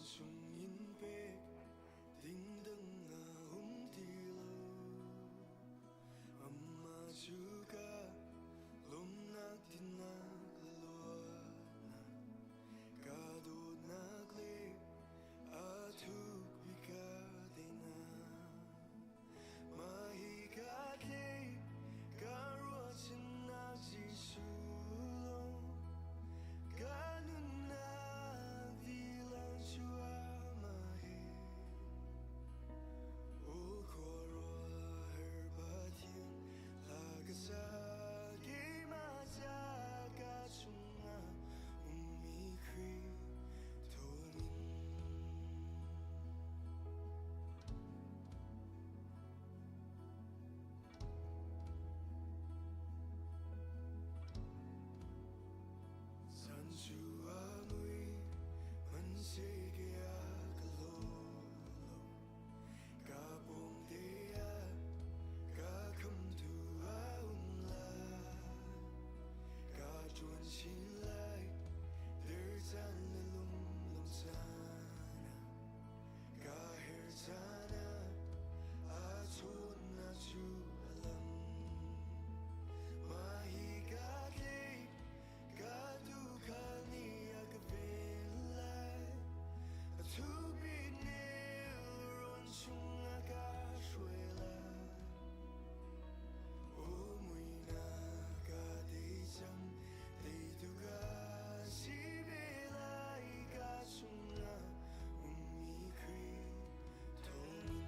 Vancung in pek ding dang a um ti lo. Amah cu ka lawmhnak dinnak le luatnak, ka dawtnak le a thuk bik ka teinak. Mah hi ka tlei ka ruahchannak Jesuh lawng ka nunnak dihlak cu amah he. Aw khuaruahhar Pathian, hla ka sa keimah ca ka chungah ummi Khrih thawngin. Zan cu a mui hmanhseh a ka hlaw lo. Ka pawngte ah ka khamtu a um lai. Ka ṭuan chin lai, der caan le lum lo caan ah. Ka herh caan ah aa chawnnak cu a lang. Mah hi ka tlei, ka tuukhal nih a ka ven lai. A thupi nelrawn chungah ka hruai lai. Aw muihnak ka tei cang, teitu ka si ve lai ka chungah ummi Khrih thawngin.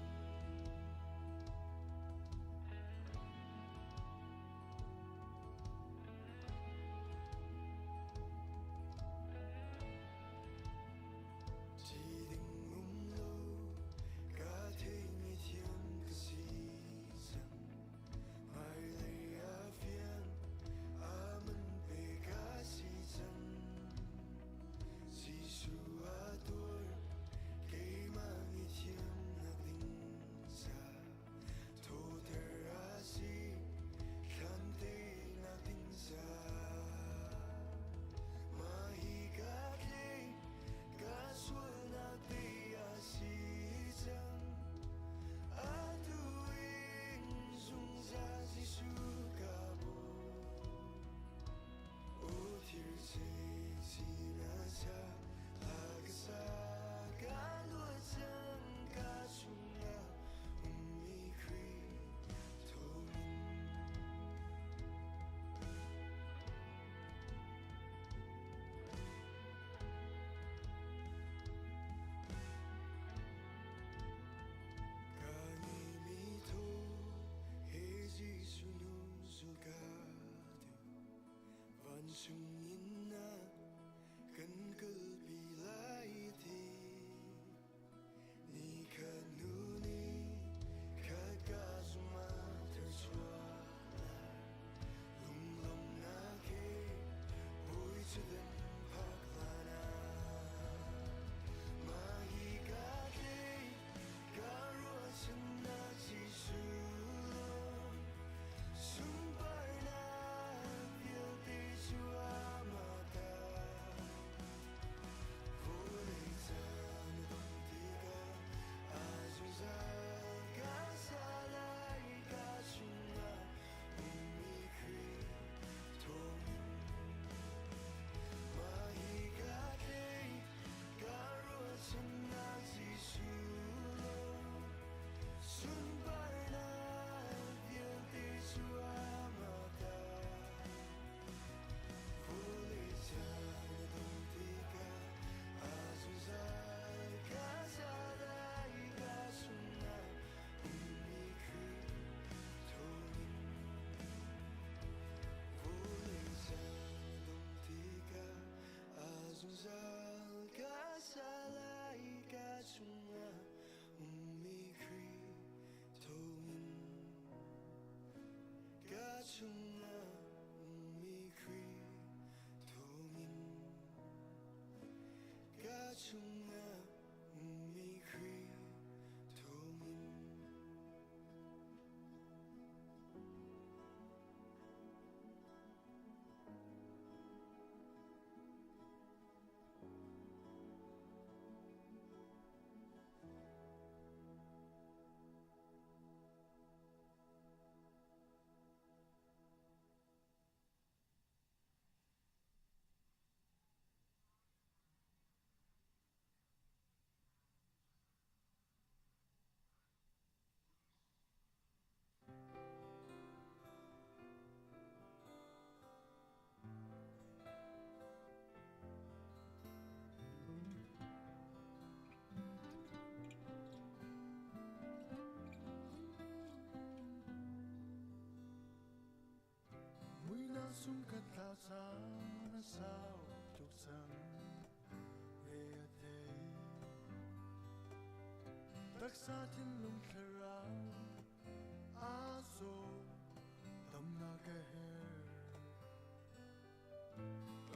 Thi ding um lo ka theimi thiam ka si cang. Hmailei ah fiang a man pe ka si cang. Jesuh a tuar keimah nih thiamnak ding ca thawter a si thlan teinak ding ca. Mah hi ka tlei ka sualnak tei a si cang. Atu in zungzal Jesuh ka bawm. O thirce na cha a ka sa ka luat cang ka chungah ummi Khrih thawngin. Ka ngeimi thaw he Jesuh nu zul ka duh. Vancung in na kan kalpi lai ti. Ni khat hnu ni khat ka zumh ah thar lai. Lunglawmhnak he bawi thutdan phak hlan ah mah hi ka tlei ka ruahchannak Jesuh lawng sunparnak vialte cu amah ta. Vawlei caan a dongh tikah a zungzal ka sa lai ka chungah ummi Khrih thawngin. Mah hi ka tlei ka ruahchannak Jesuh lawng sunparnak vialte cu amah ta. Vawlei caan a dongh tikah a zungzal ka sa lai ka chungah ummi Khrih thawngin. Vawlei caan a dongh tikah a zungzal ka sa lai ka chungah ummi Khrih thawngin. Ka chungah ummi Khrih thawngin. Ka chungah ummi Khrih thawngin. Caan a sau tuk cang ve a thei. Taksa thinlung thlarau aa zaw damnak a herh.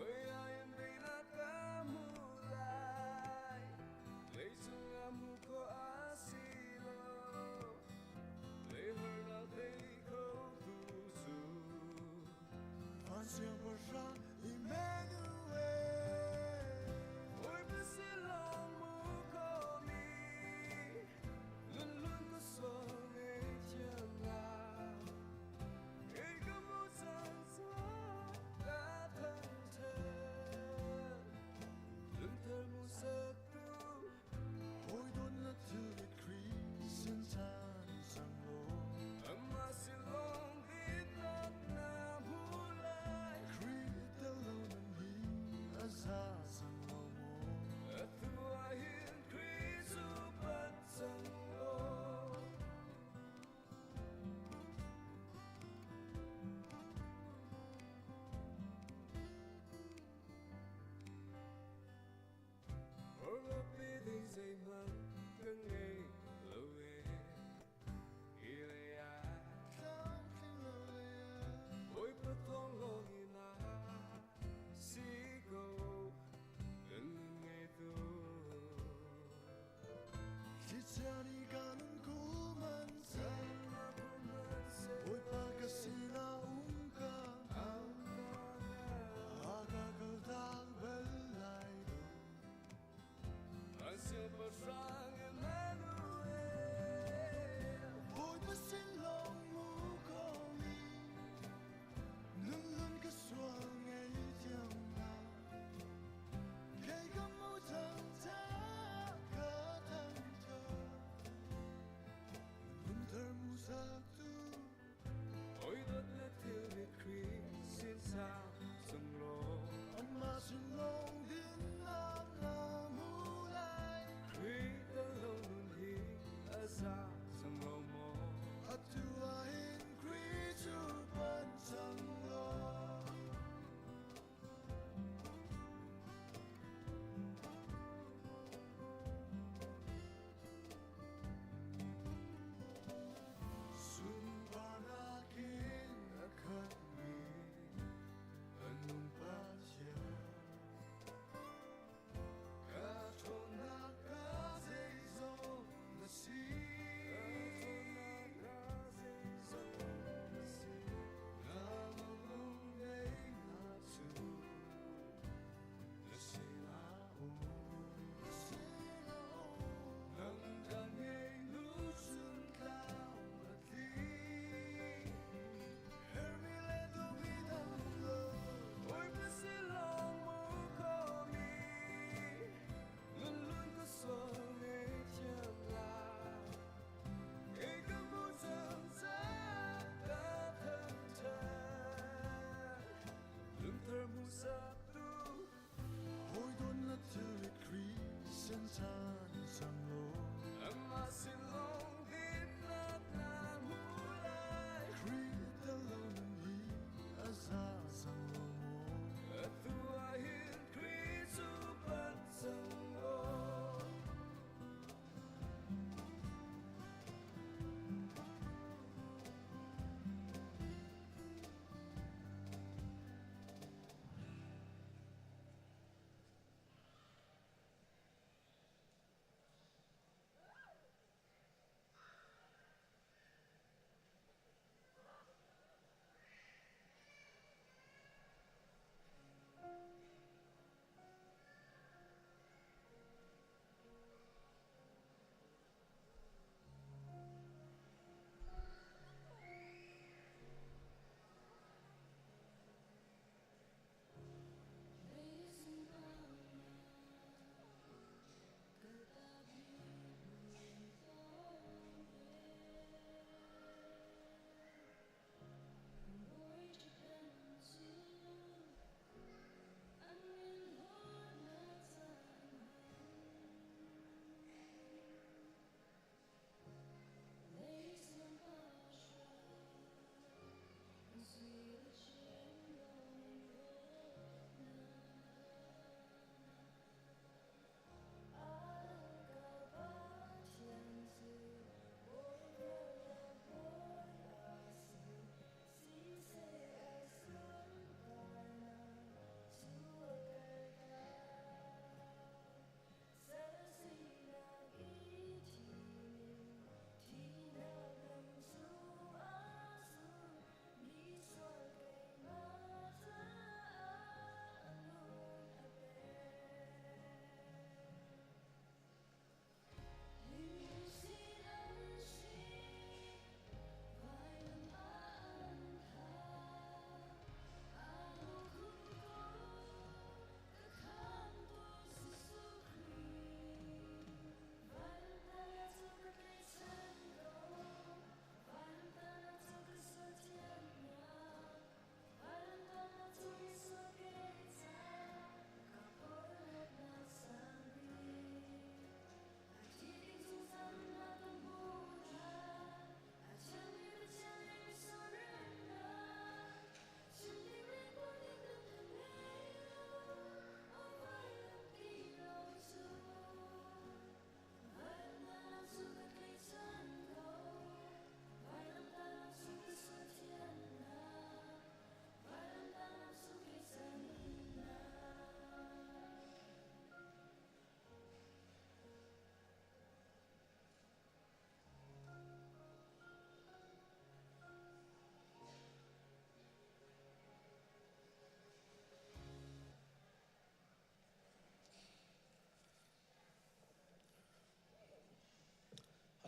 Oiain beinak ka hmu lai, leicung ah hmuh khawh a si lo. Lei harnak tei khotu cu Van siangpahrang Emmanuel. Bawipa sin lawng hmu khomi, lunglun ka sual ngaihthiamnak. Kei ka hmuh cang caah ka thangṭhat. Lungthar hmuhsaktu Hawi dawtnak thilrit Khrih sin chan cang law. Amah sin lawng dinnak na hmu lai. Khrih tel lo nun hi a za cang lo maw? Atu ah hin Khrih cu pat cang law. Orlopi ding zeihmanh ka ngei lo e. Hi lei ah Tlamtling lo lei ah. Bawipa thawng lawng in a si ko kan ngeitu. Thlichia nih ka nun ku hmanhseh, Bawipa ka sinah um ka hngal. A ka kaltak bal lai lo. An siangpahrang Emmanuel. Bawipa sin lawng hmu khomi, nunhlun ka sual ngaihthiamnak. Kei ka hmuh cang caah ka thangṭhat. Lungthar hmuhsaktu. Oi dawtnak thilrit Khrih sin sang sung law. Amah sin lawng dinnak na hmu lai. Khrih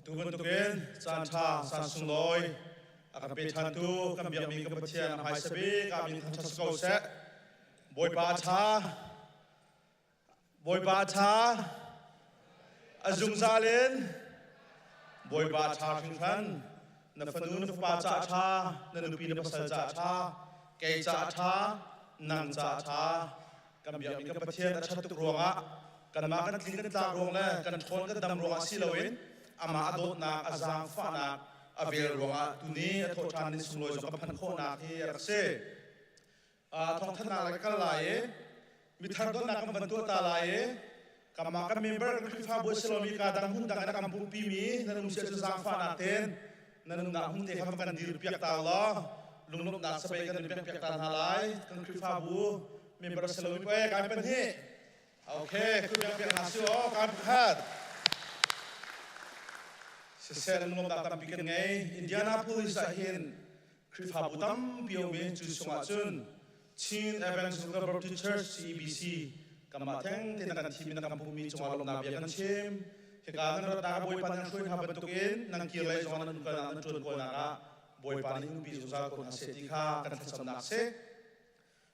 Atu bantukin caan ṭha, caan sunglawi a kan pe ṭhantu kan biakmi kan Pathian a hmaisa bik ah min thangṭhat si ko seh. Bawipa a ṭha. Bawipa a ṭha. A zungzal in Bawipa a ṭha hringhran. Na fanu na fapa ca a ṭha, na nupi na pasal ca a ṭha, kei ca a ṭha, nang ca a ṭha. Kan biakmi kan Pathian a ṭhat tuk ruangah kanmah kan tling kan tlak ruang le kan ṭhawn kan dam ruangah si loin amah a dawtnak, a zaangfahnak, a vel ruangah tuni a thawhṭhan ni sunglawi zong kan phanh khawhnak hi a rak si. Thawngthanhnak le kal lai i mithar donnak kan van tuah ta lai i kanmah kan member kan Khrihfabu a si lomi ka dang hmun dang in a kan pumhpimi nan um si ahcun zaangfahnak tein nan umnak hmun te kha van kan dirpiak ta law lunglawmhnak sapei kan in pekpiak ta hna lai. Kan Khrihfabu member a si lomi pei kai pan hi. Okay, kut piak hna si aw, kai pakhat. Siseh lunglawmhnak tampi kan ngei. Indianapolis ah hin Khrihfabu tampi a um i cu chungah cun Chin Evangelical Baptist Church CEBC kanmah theng te na kan thim i na kan pummi cungah lawmhnak bia kan chim. Hika nan ratnak ah Bawipa nan hruai hna bantukin nan kir lei zong nan umkalnak nan ṭuan kawlnak ah Bawipa nih umpi zungzal ko hna seh ti kha kan thlacamnak a si.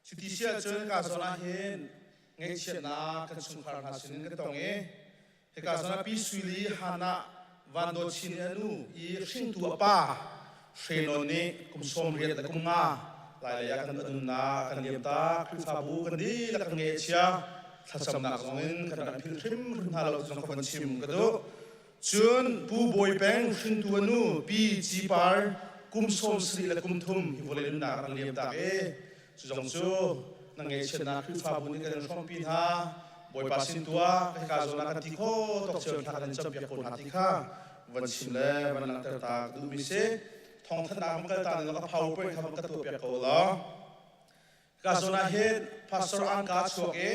Cuti si ahcun ka zawn ah hin ngaihchiatnak kan chungkhar hna sinin kan tong i hika zawn ah Pi Sui Li Hannah Van Dawt Chin i a nu i hringtu a pa Hre Nawn nih kum 80 le kum nga lailei ah kan nunnak kan liamtak. Khrihfabu kan dihlak kan ngaih a chia. Thlacamnak zong in kan rak philh hrimhrim hna lo zong ka von chim ka duh. Cun Pu Bawi Peng hringtu a nu Pi Ci Par kum 73 le kum thum hi vawlei nunnak rak liamtak i cu zong cu na ngaihchiatnak Khrihfabu nih kan in hrawmpi hna. Bawipa sin tuah hika zawn ah kan ti kho tawk cio thla kan in campiak ko hna ti kha van chim le van langhter ta ka duhmi si. Thawngthanhnak van kal ta ning law ka PowerPoint kha van ka tuahpiak ko law. Ka zawn ah hin Pastor Anka chuak i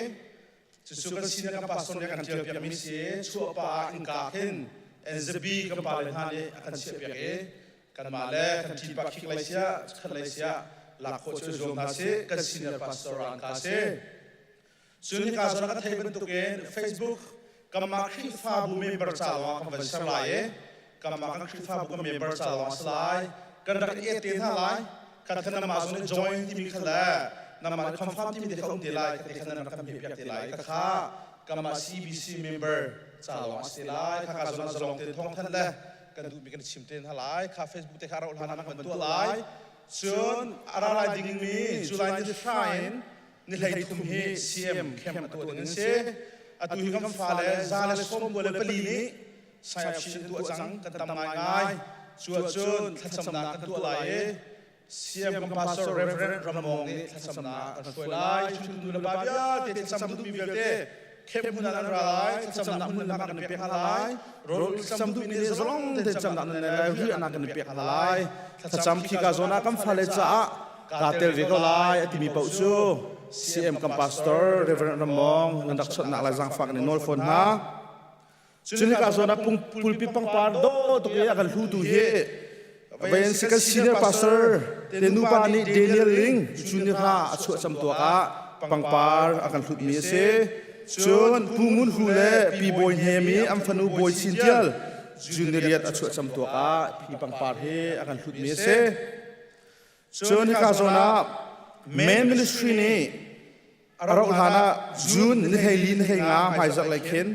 cucu kan sin kan pastor nih a kan ṭialpiakmi si i chuahpah ah innka khin NZB kan pale hna nih a kan chiahpiak i kanmah le kan ṭhipa khik lei siah khat lei siah lak khawh cu zuam hna sih. Kan senior pastor Anka si. Cun hika zawn ah kan theih bantukin Facebook kanmah Khrihfabu member ca lawngah kan van ser lai i kanmah kan Khrihfabu kan member ca lawng a si lai. Kan rak i et te hna lai. Khat khat namah zong nih join timi kha le namah nih confirm timi te kha um te lai. Khat te kha nan rak kan hmehpiak te lai. Khakha kanmah CBC member ca lawng a si lai. Khaka zawn ah zalong tein thawngthanh le kan duhmi kan i chim te hna lai. Kha Facebook te kha a rauh hlan ah kan van tuah lai. Cun a ra lai dingmi July ni hra in ni 13 hi CM camp a tuah ding an si. Atu hi kan fale 144 nih sign up sheet an tuah cang, kan tam ngaingai. Cu ahcun thlacamnak kan tuah lai i CM kan pastor Reverend Ramong nih thlacamnak kan hruai lai. Hringtu nu le pa vialte thlacam duhmi vialte camp hmun ah nan ra lai, thlacamnak hmun ah kan pek hna lai. Rawl thlacam duhmi nih zalong tein thlacamnak nan nei lai, riahnak kan pek hna lai. Thlacam khika zawn ah kan fale caah kaa tel ve ko lai a timi paoh cu CM kan pastor Reverend Ramong nan rak chawnhnak lai zaangfah kan i nawl fawn hna. Cun hika zawn ah pulpit pangpar dawh tuk i a kan hlutu hi vain si kan senior pastor te nupa nih Daniel Ling junior ha a chuah cam tuak ah pangpar a kan hlutmi a si. Cun Pu Ngun Hu le Pi Bawi Hnem i an fanu Bawi Chin Tial junior riat a chuah cam tuak ah hi pangpar hi a kan hlutmi a si. Cun hika zawn ah Men Ministry nih a rauh hlan ah June ni 14 ni 15 hmaizarh lei khin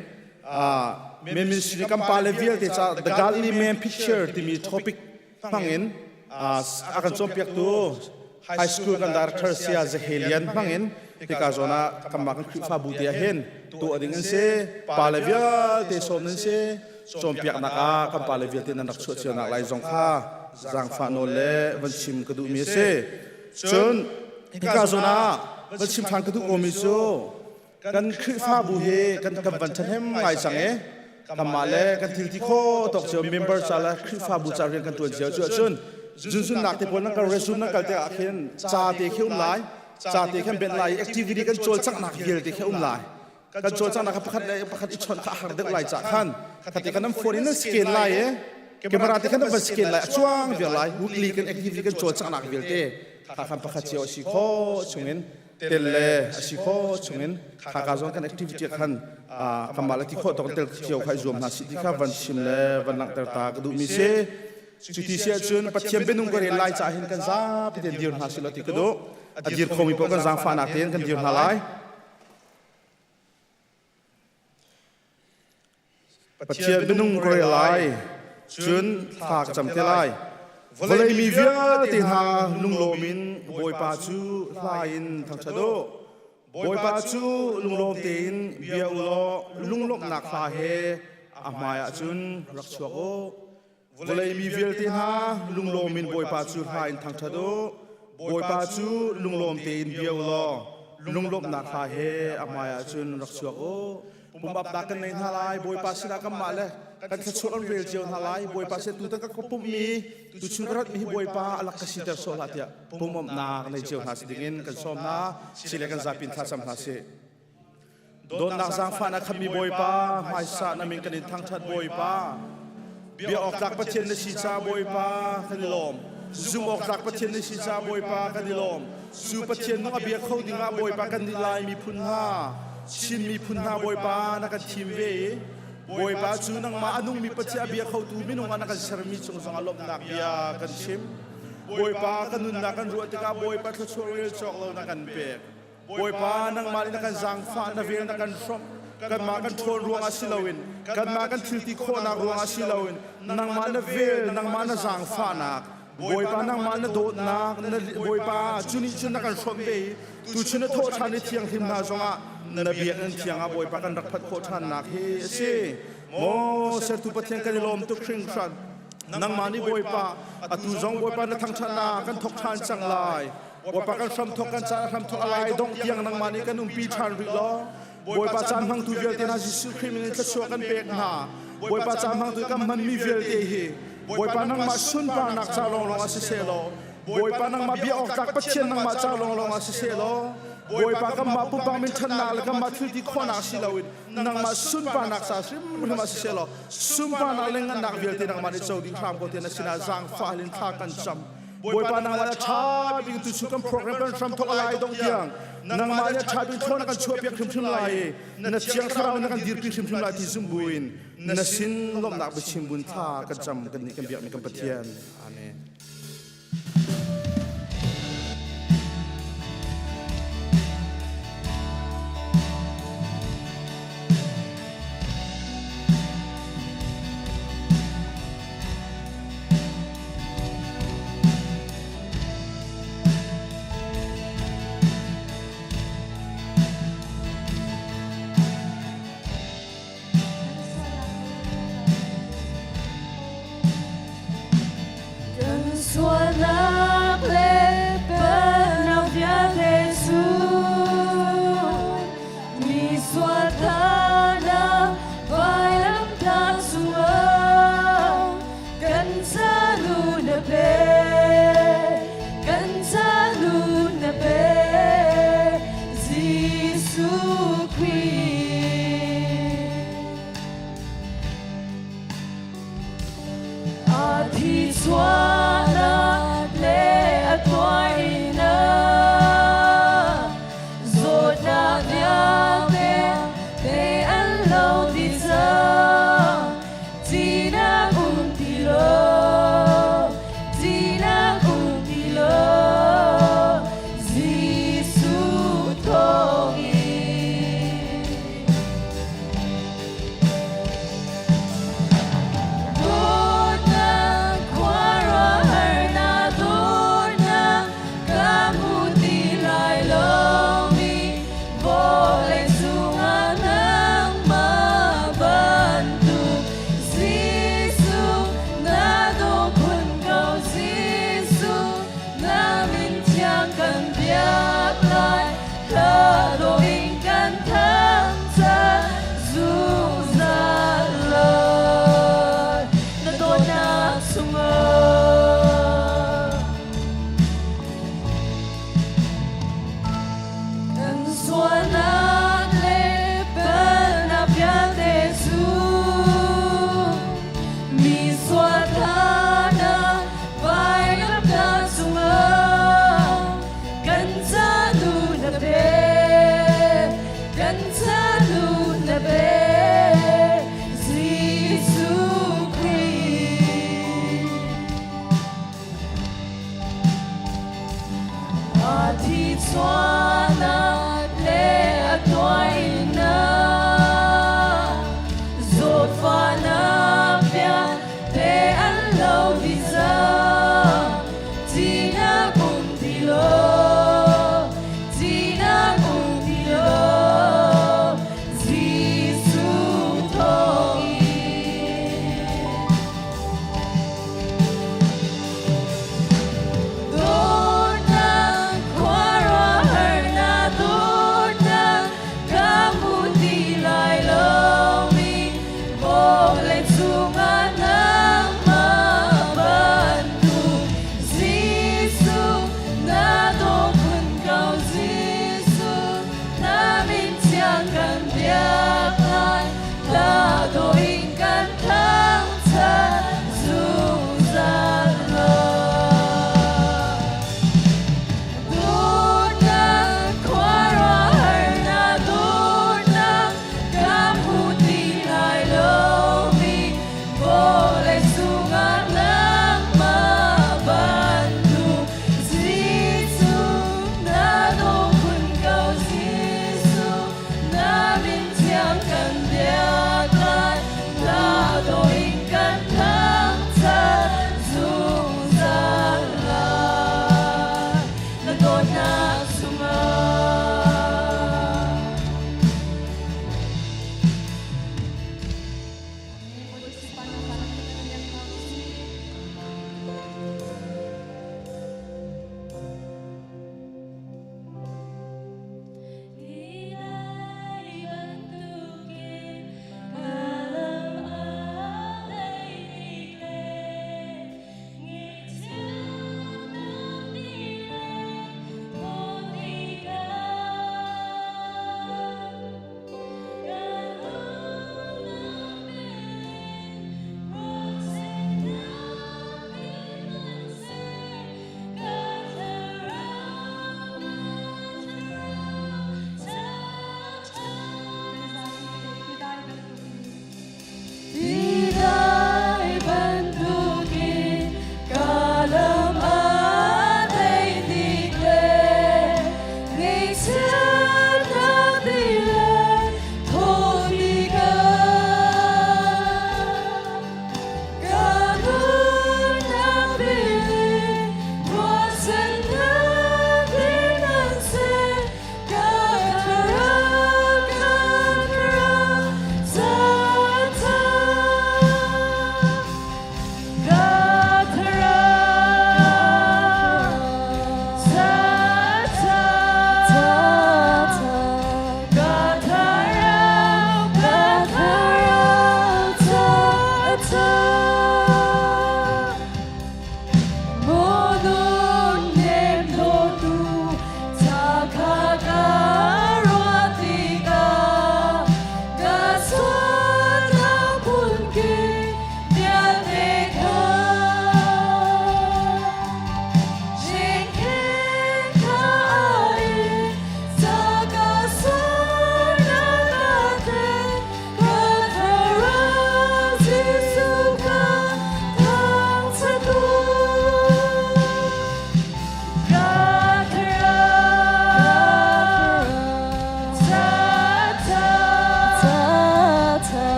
Men Ministry nih kan pale vialte ca The Godly Man Picture timi topic hmangin a kan cawnpiaktu high school kan director Saya Zahelian hmangin hika zawn ah kanmah kan Khrihfabu te ah hin tuah ding an si. Pale vialte sawm nan si. Cawnpiaknak ah kan pale vialte nan rak chuah cio nak lai zong kha zaangfah nawl le van chim ka duhmi a si. Cun hika zawn ah van chim ṭhan ka duh komi cu kan Khrihfabu hi kan kan van ṭhahnem ngai cang i kanmah le kan thil ti kho tawk cio member ca le Khrihfabu ca rian kan ṭuan cio cu ahcun zunzunnak te pawl nan kal resume nan kal tikah khin ca te khi um lai, ca te khan benh lai i activity kan cawlcanghnak vialte khi um lai. Kan cawlcanghnak kha pakhat le pakhat i chawnh kha a har deuh lai cah khan khate kan nan phone in nan scan lai i camera te khan nan van scan lai, a cuang viar lai. Weekly kan activity kan cawlcanghnak vialte kha khan pakhat cio a si khawh chungin. tel le a si kho chungin khaka zong kan activity khan kanmah le ti khawh tawk tel cio kha i zuam hna si ti kha van chim le van langhter ta ka duhmi si. Cuti si ahcun Pathian bianung ka rel lai caah hin kan zapi tein dir hna sih ti ka duh. A dir khomi paoh kan zaangfahnak tein kan dir hna lai. Pathian minung ka rel lai, cun thla ka cam te lai. Vawlei mi vialte hna lunglawm in Bawipa cu hla in thangṭhat u. Bawipa cu lunglawm tein bia u law lunglawmhnak hla he a hmaiah cun rak chuak u. Vawlei mi vialte hna lunglawm in Bawipa cu hla in thangṭhat u. Bawipa cu lunglawm tein bia u law lunglawmhnak hla he a hmaiah cun rak chuak u. Pumapnak kan nei hna lai, Bawipa sinah kanmah le kan thluachuah kan rel cio hna lai. Bawipa sin tutan ka pumhmi, tuchun ka ratmi hi Bawipa a lak ka siter sawh hlah tiah pumamnak nei cio hna si dingin kan sawm hna. Si le kan zapi in thlacam hna sih. Dawtnak zaangfahnak khammi Bawipa, hmaisa na min kan in thangṭhat Bawipa. Bia awk tlak Pathian na si ca Bawipa kan i lawm. Zumh awk tlak Pathian na si ca Bawipa kan i lawm. Cu Pathian nung a bia kho dingah Bawipa kan nih Lai miphun hna, Chin miphun hna Bawipa na kan thim ve i Bawipa cu nangmah a nungmi Pathian a bia khotu minung ah na kan sermi cung zongah lawmhnak bia kan chim. Bawipa kan nunnak kan ruah tikah Bawipa thluachuah rel cawk lo na kan pek. Bawipa nangmah nih na kan zaangfah na vel na kan hrawmh kanmah kan ṭhawn ruangah si loin kanmah kan thilti khawhnak ruangah si loin nangmah na vel nangmah na zaangfahnak Bawipa nangmah na dawtnak na Bawipa cu nih cun na kan hrawmh ve i tuchun na thawh ṭhan i thianghlim hna zongah na biakinn thiang ah Bawipa kan rak phanh khawh ṭhannak hi a si maw sertu Pathian kan i lawm tuk hringhran nangmah nih Bawipa atu zong Bawipa na thangṭhatnak kan thawk ṭhan cang lai Bawipa kan hramthawk kan caan hramthawk a lai dongh tiang nangmah nih kan umpi ṭhan rih law Bawipa caan hmangtu vialte hna Jesuh Khrih min in thluachuah kan pek hna. Bawipa caan hmangtu kan hmanmi vialte hi Bawipa nangmah sunparnak ca lawnglawng ah siseh law Bawipa nangmah bia awk tlak Pathian nangmah ca lawnglawng ah siseh law Bawipa kanmah pumpak min ṭhatnak le kanmah thilti khawhnak si loin nangmah sunparnak ca hrimhrim ah siseh law sunparnak le ngannak vialte nangmah nih co dih hram ko tiah na sinah zaangfah in thla kan cam. Bawipa nangmah le ṭha bik tu chu kan program kan hram thawk a lai dong tiang nangmah le ṭha bik thawn na kan chuahpiak hrimhrim lai i na thiang thlarau na kan dirpi hrimhrim lai ti zum buin na sin lawmhnak biachim bun thla kan cam kan nih kan biakmi kan Pathian. Amen. Kan sualnak le palhnak vialte cu mi sual thlanak vailamtah cungah Kan ca nu na pe, kan ca nu na pe, Jesuh Khrih. A thi chuahnak le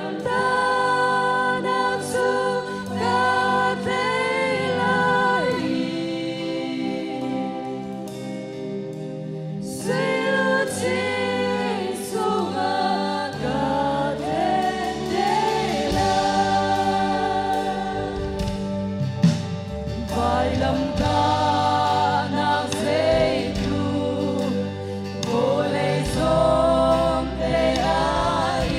Vailamtahnak cu ka tei lai i Suiluchin cungah ka then te lai. Vailamtahnak zeitluk vawlei zong te ai.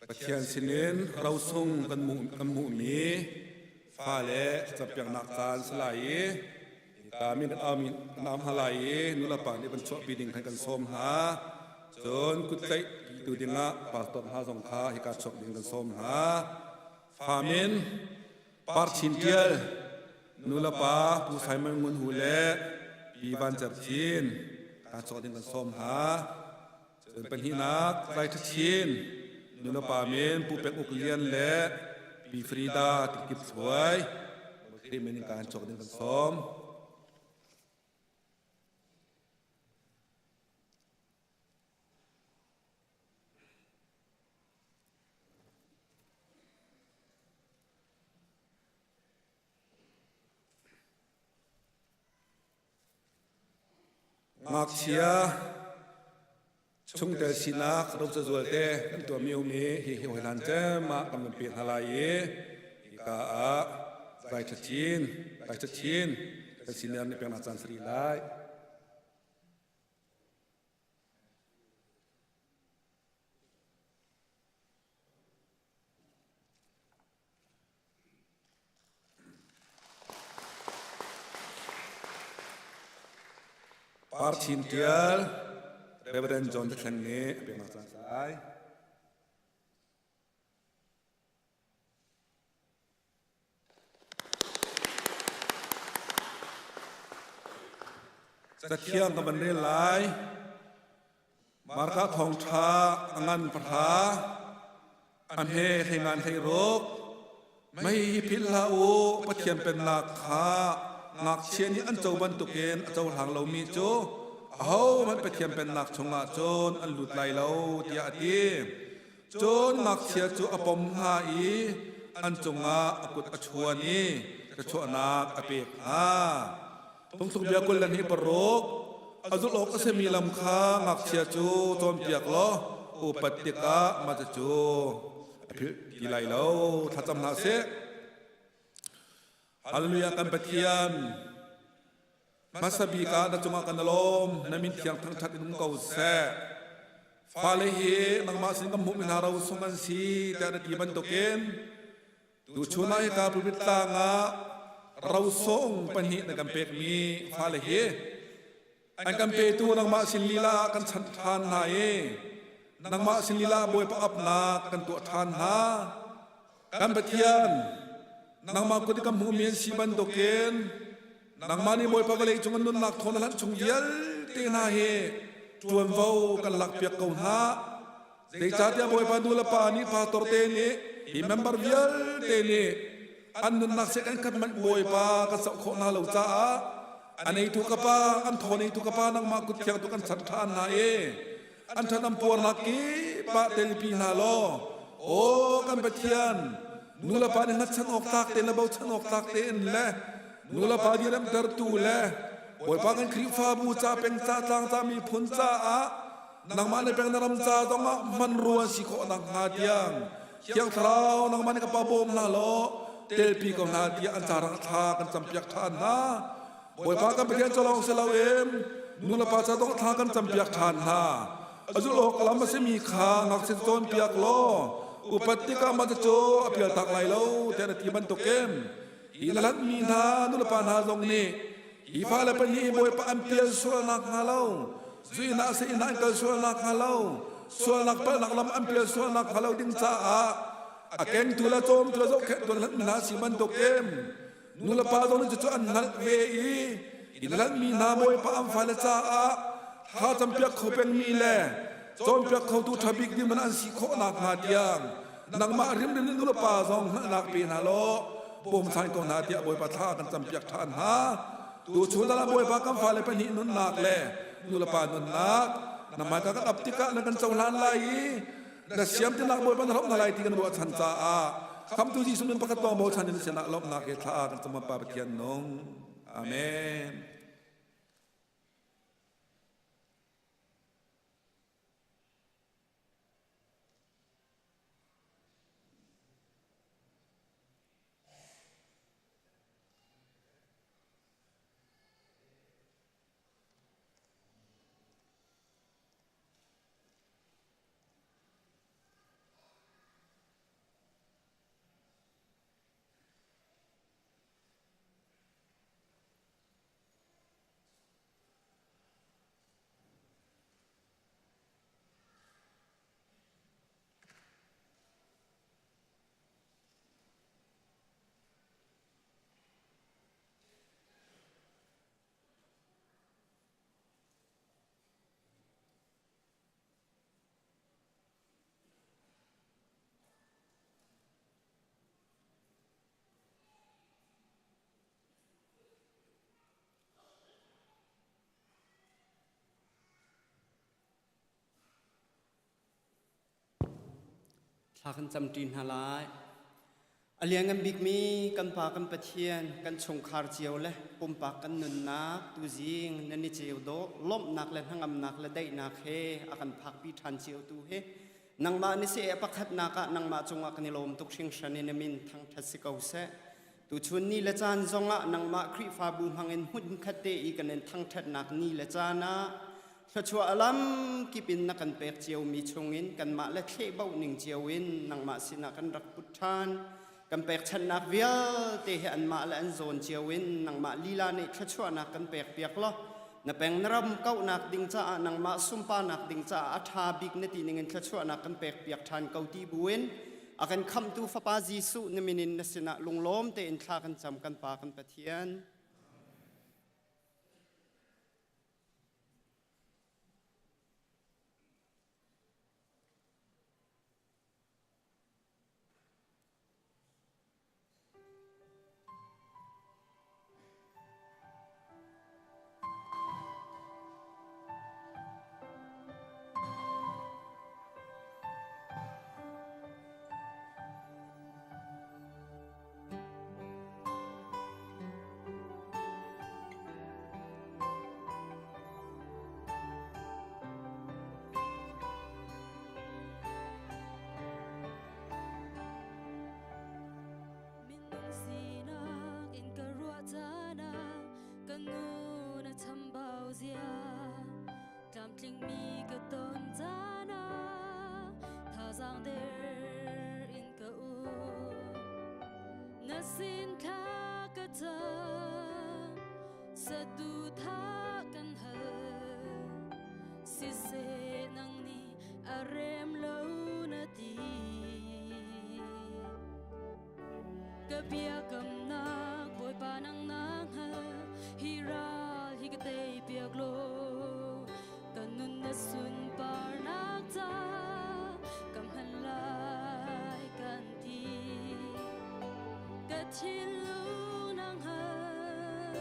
Pathian sinin rosung kan hmuhmi fale thlacampiaknak caan si lai i hika min kan au hna lai i nulepa nih van chuahpi ding khan kan sawm hna. Cun kuttlaih tu dingah pastor hna zong kha hika chuak ding kan sawm hna. Fa min Par Chin Tial, nulepa Pu Simon Ngun Hu le Pi Van Cer Chin ka chuak ding kan sawm hna. Cun pahnihnak Tlai Ṭha Chin, nulepa min Pu Pek Uk Lian le Pi Frida Tikip Thluai, Khrih min in kaan cawk ding kan sawm. Ngakchia chungtel sinak rocazual te kan tuahmi um i hihi hawihlan cem ah kan van pek hna lai i hika ah zai ṭha chin, zai ṭha chin kan senior nih peknak caan si rih lai. Par Chin Tial, Reverend John Thleng nih a peknak caan sai. Cathiang ka van rel lai. Marka thawngṭha a ngan pahra, a hme hleingan hleiruk. Mei hi philh hlah u, Pathian pennak kha ngakchia nih an co bantukin a cohlang lomi cu ahohmanh Pathian pennak chungah cun an lut lai lo, tiah a ti. Cun ngakchia cu a pom hna i an cungah a kut a chuan i thluachuahnak a pek hna. Phungthluk bia 26 a zulh awk a simi lam kha ngakchia cu cawnpiak law upat tikah mah cucu a philh ti lai lo. Thlacam hna sih. Hallelujah kan Pathian hmasa bik ah na cungah kan lawm na min thiang thangṭhat in um ko seh. Fale hi nangmah sin kan hmuhmi hna ro sung an si tiah na ti bantukin Tuchun ah hika pulpit tlang ah rosung pahnih na kan pekmi fale hi an kan petu nangmah sin lila ah kan chanh ṭhan hna i nangmah sin lila ah Bawipa apnak kan tuah ṭhan hna. Kan Pathian, nangmah kut i kan hmuhmi an si bantukin nangmah nih Bawipa vawlei cung an nunnak thawn a hlanh chung vialte hna hi ṭuanvo kan lakpiak ko hna. Zeicahtiah Bawipa nu le pa nih pastor te nih hi member vialte nih an nunnak seh kan khat hmanh Bawipa kan zoh khawh hna lo caah a neitu ka pa an thaw neitu ka pa nangmah kut thiang tu kan chanh ṭhan hna i an ṭhat an puarnak kip ah telpi hna law aw kan Pathian nu le pa nih hngatchan awk tlak tein le bochan awk tlak tein le nu le pa diremtertu le Bawipa kan Khrihfabu ca peng ca tlang ca miphun caah nangmah le peng na ram ca zongah hmanrua si khawh nakhnga tiang Thiang Thlarau nangmah nih ka pa bawm hna law telpi ko hna tiah an ca thla kan campiak ṭhan hna. Bawipa kan Pathian cu lawng si loin nu le pa ca zong thla kan campiak ṭhan hna. A zulh awk lam a simi kha ngakchia cawnpiak law upat tikah mah cucu a pialtak lai lo tiah na ti bantukin hi na hlanhmi hna nulepa hna zong nih hi fale pahnih Bawipa an pial sual nakhnga lo zuinak a si inn ah an kal sual nakhnga lo sualnak palhnak lam an pial sual nakhnga lo ding caah a kengtu le cawmtu le zohkhenhtu le hlanhmi hna si bantukin nulepa zong nih cucu an hngalh ve i inn hlanhmi hna Bawipa an fale caah thla campiak kho pengmi le cawnpiak khotu ṭha bik ding man an si khawh nakhnga tiang nangmah rimrim in nulepa zong hngalhnak pe hna law bawmchan ko hna tiah Bawipa thla kan campiak ṭhan hna. Tuchun ah Bawipa kan fale pahnih nunnak le nulepa nunnak na hmaika kan ap tikah na kan cohlan lai i na siam tinak Bawipa na hrawmh hna lai ti kan ruahchan caah Khamtu Jesuh min pakhat lawng bochan in sinah lawmhnak he thla kan cam Pa Pathian nung. Amen. Thla kan camṭi hna lai. A lianngan bikmi kan Pa kan Pathian, kan chungkhar cio le pumpak kan nunnak tuzing nan i ceu dawh lawmhnak le hnangamnak le daihnak he a kan phakpi ṭhan cio tu hi nangmah ni seh a pakhatnak ah nangmah cungah kan i lawm tuk hringhran in na min thangṭhat si ko seh. Tuchun ni le caan zongah nangmah Khrihfabu hmangin hmunkhat te i kan in thangṭhatnak ni le caan ah thluachuah lam kip in na kan pek ciomi chungin kanmah le thlehboh ning cio in nangmah sinah kan rak put ṭhan. Kan pekchanhnak vialte hi anmah le an zawn cio in nangmah lila nih thluachuahnak kan pek piak law na peng na ram kauhnak ding caah nangmah sunparnak ding caah a ṭha bik na ti ningin thluachuahnak kan pek piak ṭhan ko ti buin a kan khamhtu Fapa Jesuh na min in na sinah lunglawm tein thla kan cam kan Pa kan Pathian. Minung sinak in ka ruah caan ah ka ngun a chambau zia tlamtlingmi ka ton caan ah thazaang der in ka um na sin thla ka cam sadu tha kan hal siseh nang nih a rem lo na ti ka biakamnak Bawipa nang na hngal hi ral hi ka tei piak law ka nun na sunparnak ca ka hman lai kan ti ka thinlung na hngal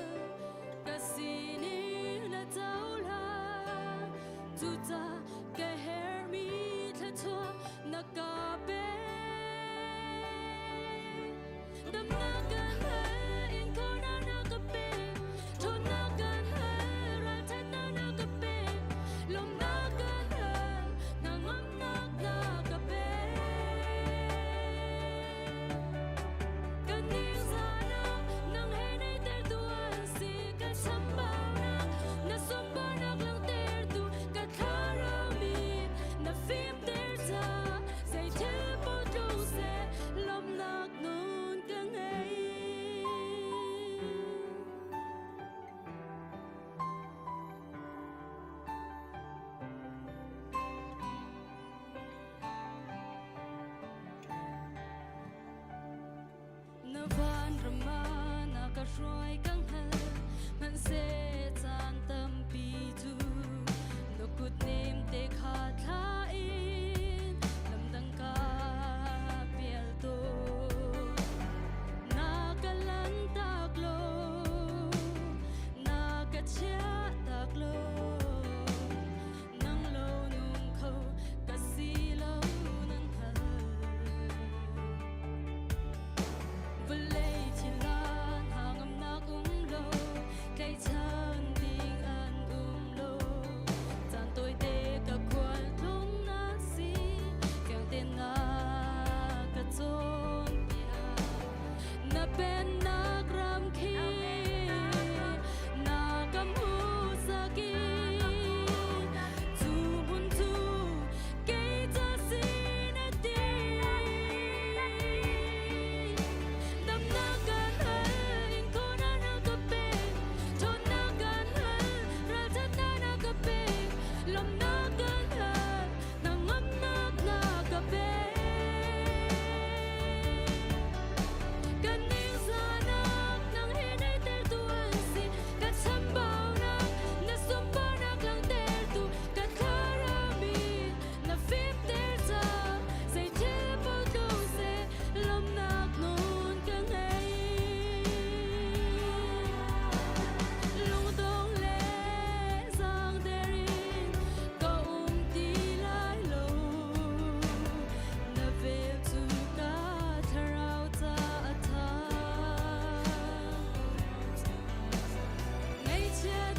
ka sining na cohlan cuca ka hermi thluachuah na ka pek damnak kan hal in khawhnak na ka pek ṭhawnnak kan hal ralṭhatnak na ka pek lawmhnak kan hal hnangamnak na ka pek kan ningzahnak nang he neihtertu an si ka chambaunak na sunparnak langhtertu ka thlarau min na fimter ca zei thil paoh tlung seh lawmhnak nun ka ngei. Na van ram ah na ka hruai ka hngal hmanhseh caan tampi cu na kut nem te kha thla in lamdang ka pial tawn. Na ka lantak lo, na ka chiahtak lo, nang lo nung kho ka si lo nan hngal. Vawlei thil ah hnangamnak um lo, tlaihchan ding an um lo. Caan tawite ka khual tlung na si.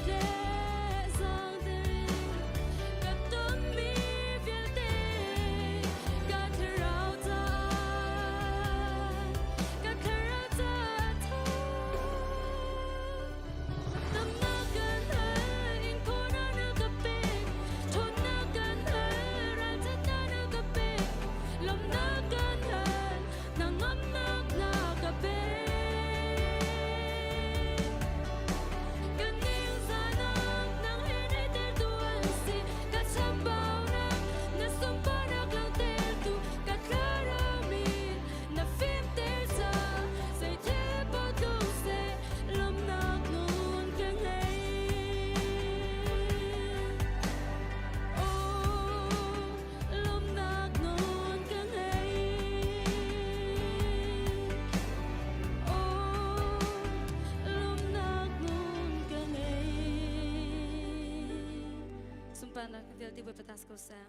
le zangter in ka tonmi vialte ka thlarau caah ka thlarau caah tho. Damnak kan hal, inkhawhnak na ka pek, ṭhawnnak kan hal, ralṭhatnak na ka pek, lawmhnak kan hal, hnangamnak na ka pek. Kan ningzahnak nang he naihtertu an si, ka chambaunak na sunparnak langhtertu, ka thlarau min na fimter ca, zei thil paoh tlung seh, lawmhnak nun ka ngei. Oh, lawmhnak nun ka ngei. Oh, lawmhnak nun ka ngei. Sunparnak vialte Bawipa ta si ko seh.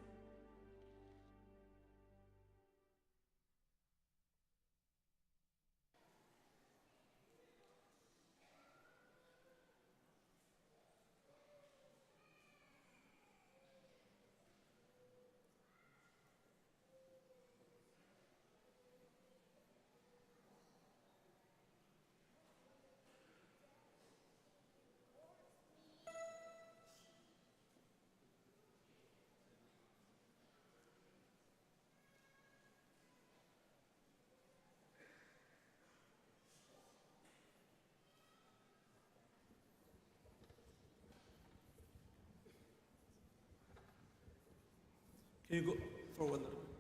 Can you go forward a little bit?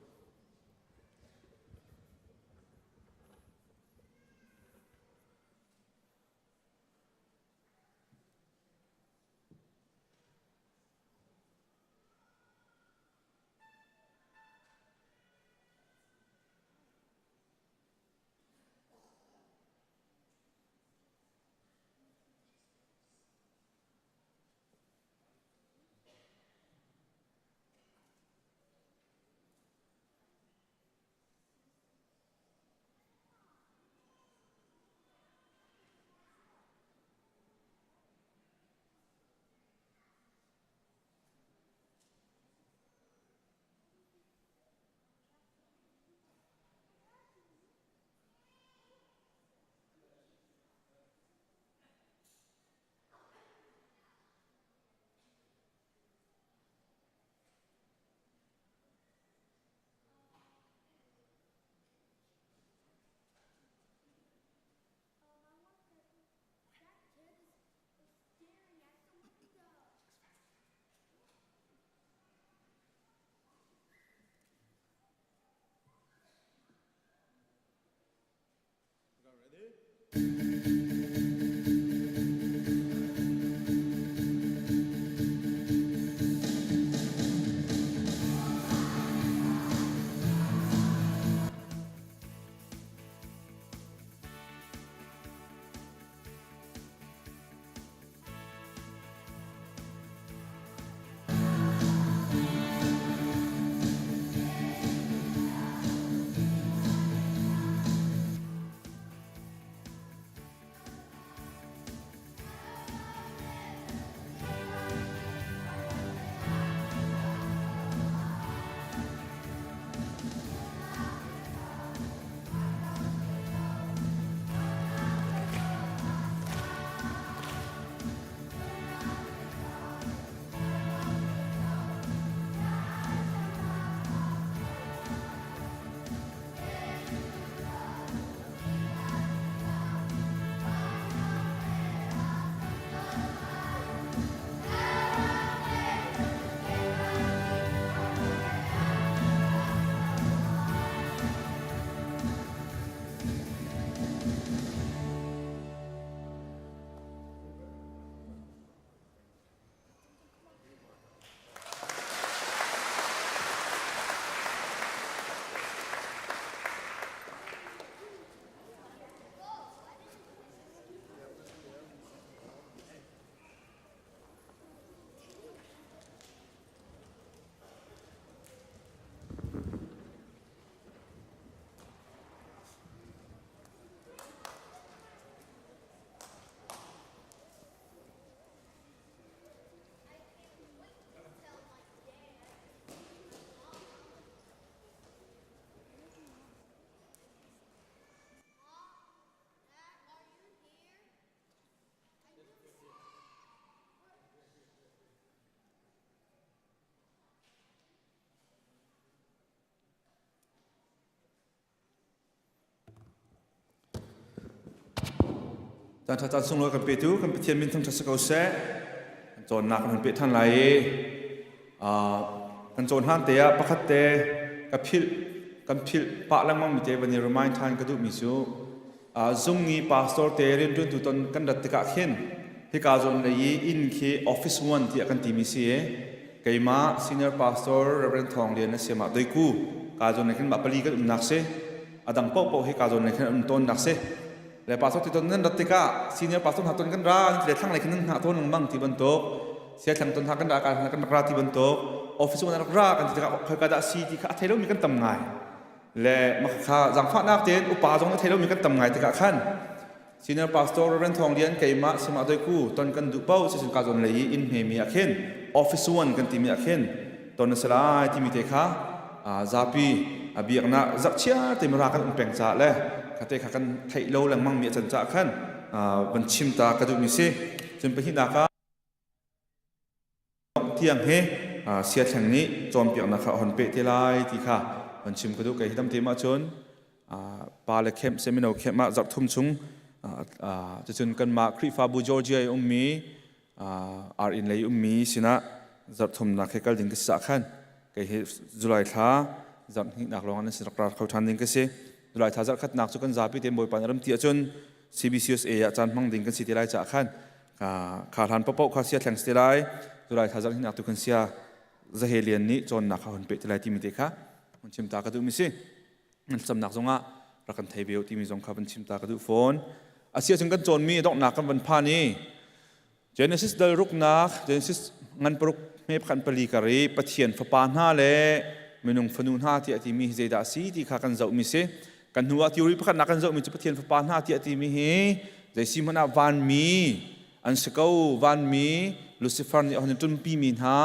Caan ṭha caan sunglawi kan petu kan Pathian min thangṭhat si ko seh. Kan cawnnak kan hun peh ṭhan lai i kan cawn hlan te ah pakhat te ka philh kan philh pah lengmang mi te van i remind ṭhan ka duhmi cu zung i pastor te rianṭuantu ton kan rat tikah khin hika zawn lei i inn khi office one tiah kan timi si i keimah senior pastor Reverend Thawng Lian a si mah doiku ka zawn lei khin mah pali kan umnak si a dang paohpaoh hi ka zawn lei khin an um tawnnak si le pastor ti ton nan rat tikah senior pastor hna ton kan ra nan ti le thlang lei khin nan hngah tawn lengmang ti bantuk sia thlang ton hna kan ra kan rak ra ti bantuk office wan rak ra kan ti tikah khoika dah si ti kha a thei lomi kan tam ngai le makha zangfahnak tein upa zong a thei lomi kan tam ngai tikah khan senior pastor Reverend Thawng Lian keimah Sima Doiku ton kan duh paoh sisin ka zawn lei i inn hmemi ah khin office one kan timi ah khin ton a si lai timi te kha zapi a biaknak zarhchiar te mara kan um peng caah le khate kha kan theih lo lengmang mi a can caah khan van chim ta ka duhmi si. Cun pahnihnak ah tiang he siathleng nih cawnpiaknak kha a hon peh te lai ti kha van chim ka duh. Kei hi tam te mah cun pa le kemh semino kemh ah zarh thum chung cucun kanmah Khrihfabu Georgia i ummi ar inn lei ummi sinah zarh thumnak he kal ding ka si cah khan kei hi July thla zarh hnihnak lawng an si rak rar kho ṭhan ding ka si. July thla zarh khatnak cu kan zapi te Bawipa nih ram ti ahcun CBCUSA ah caan hmang ding kan si te lai caah khan kha hlan paohpaoh kha sia thleng si te lai. July thla zarh hnihnak tu kan sia Zahe Lian nih cawnnak kha hun peh te lai timi te kha hun chim ta ka duhmi si. Nan thlacamnak zongah rak kan thei ve u timi zong kha van chim ta ka duh fawn. Asi ahcun kan cawnmi donghnak kan van phan i Genesis dal ruknak Genesis ngan paruk hme pakhat pali kar i Pathian fapa hna le minung fanu hna tiah timi hi zeidah a si ti kha kan zohmi si. Kan hnu ah theory pakhatnak kan zohmi cu Pathian fapa hna tiah timi hi zei si hmanh ah vanmi an si ko. Vanmi Lucifer nih a hun ṭunpimi hna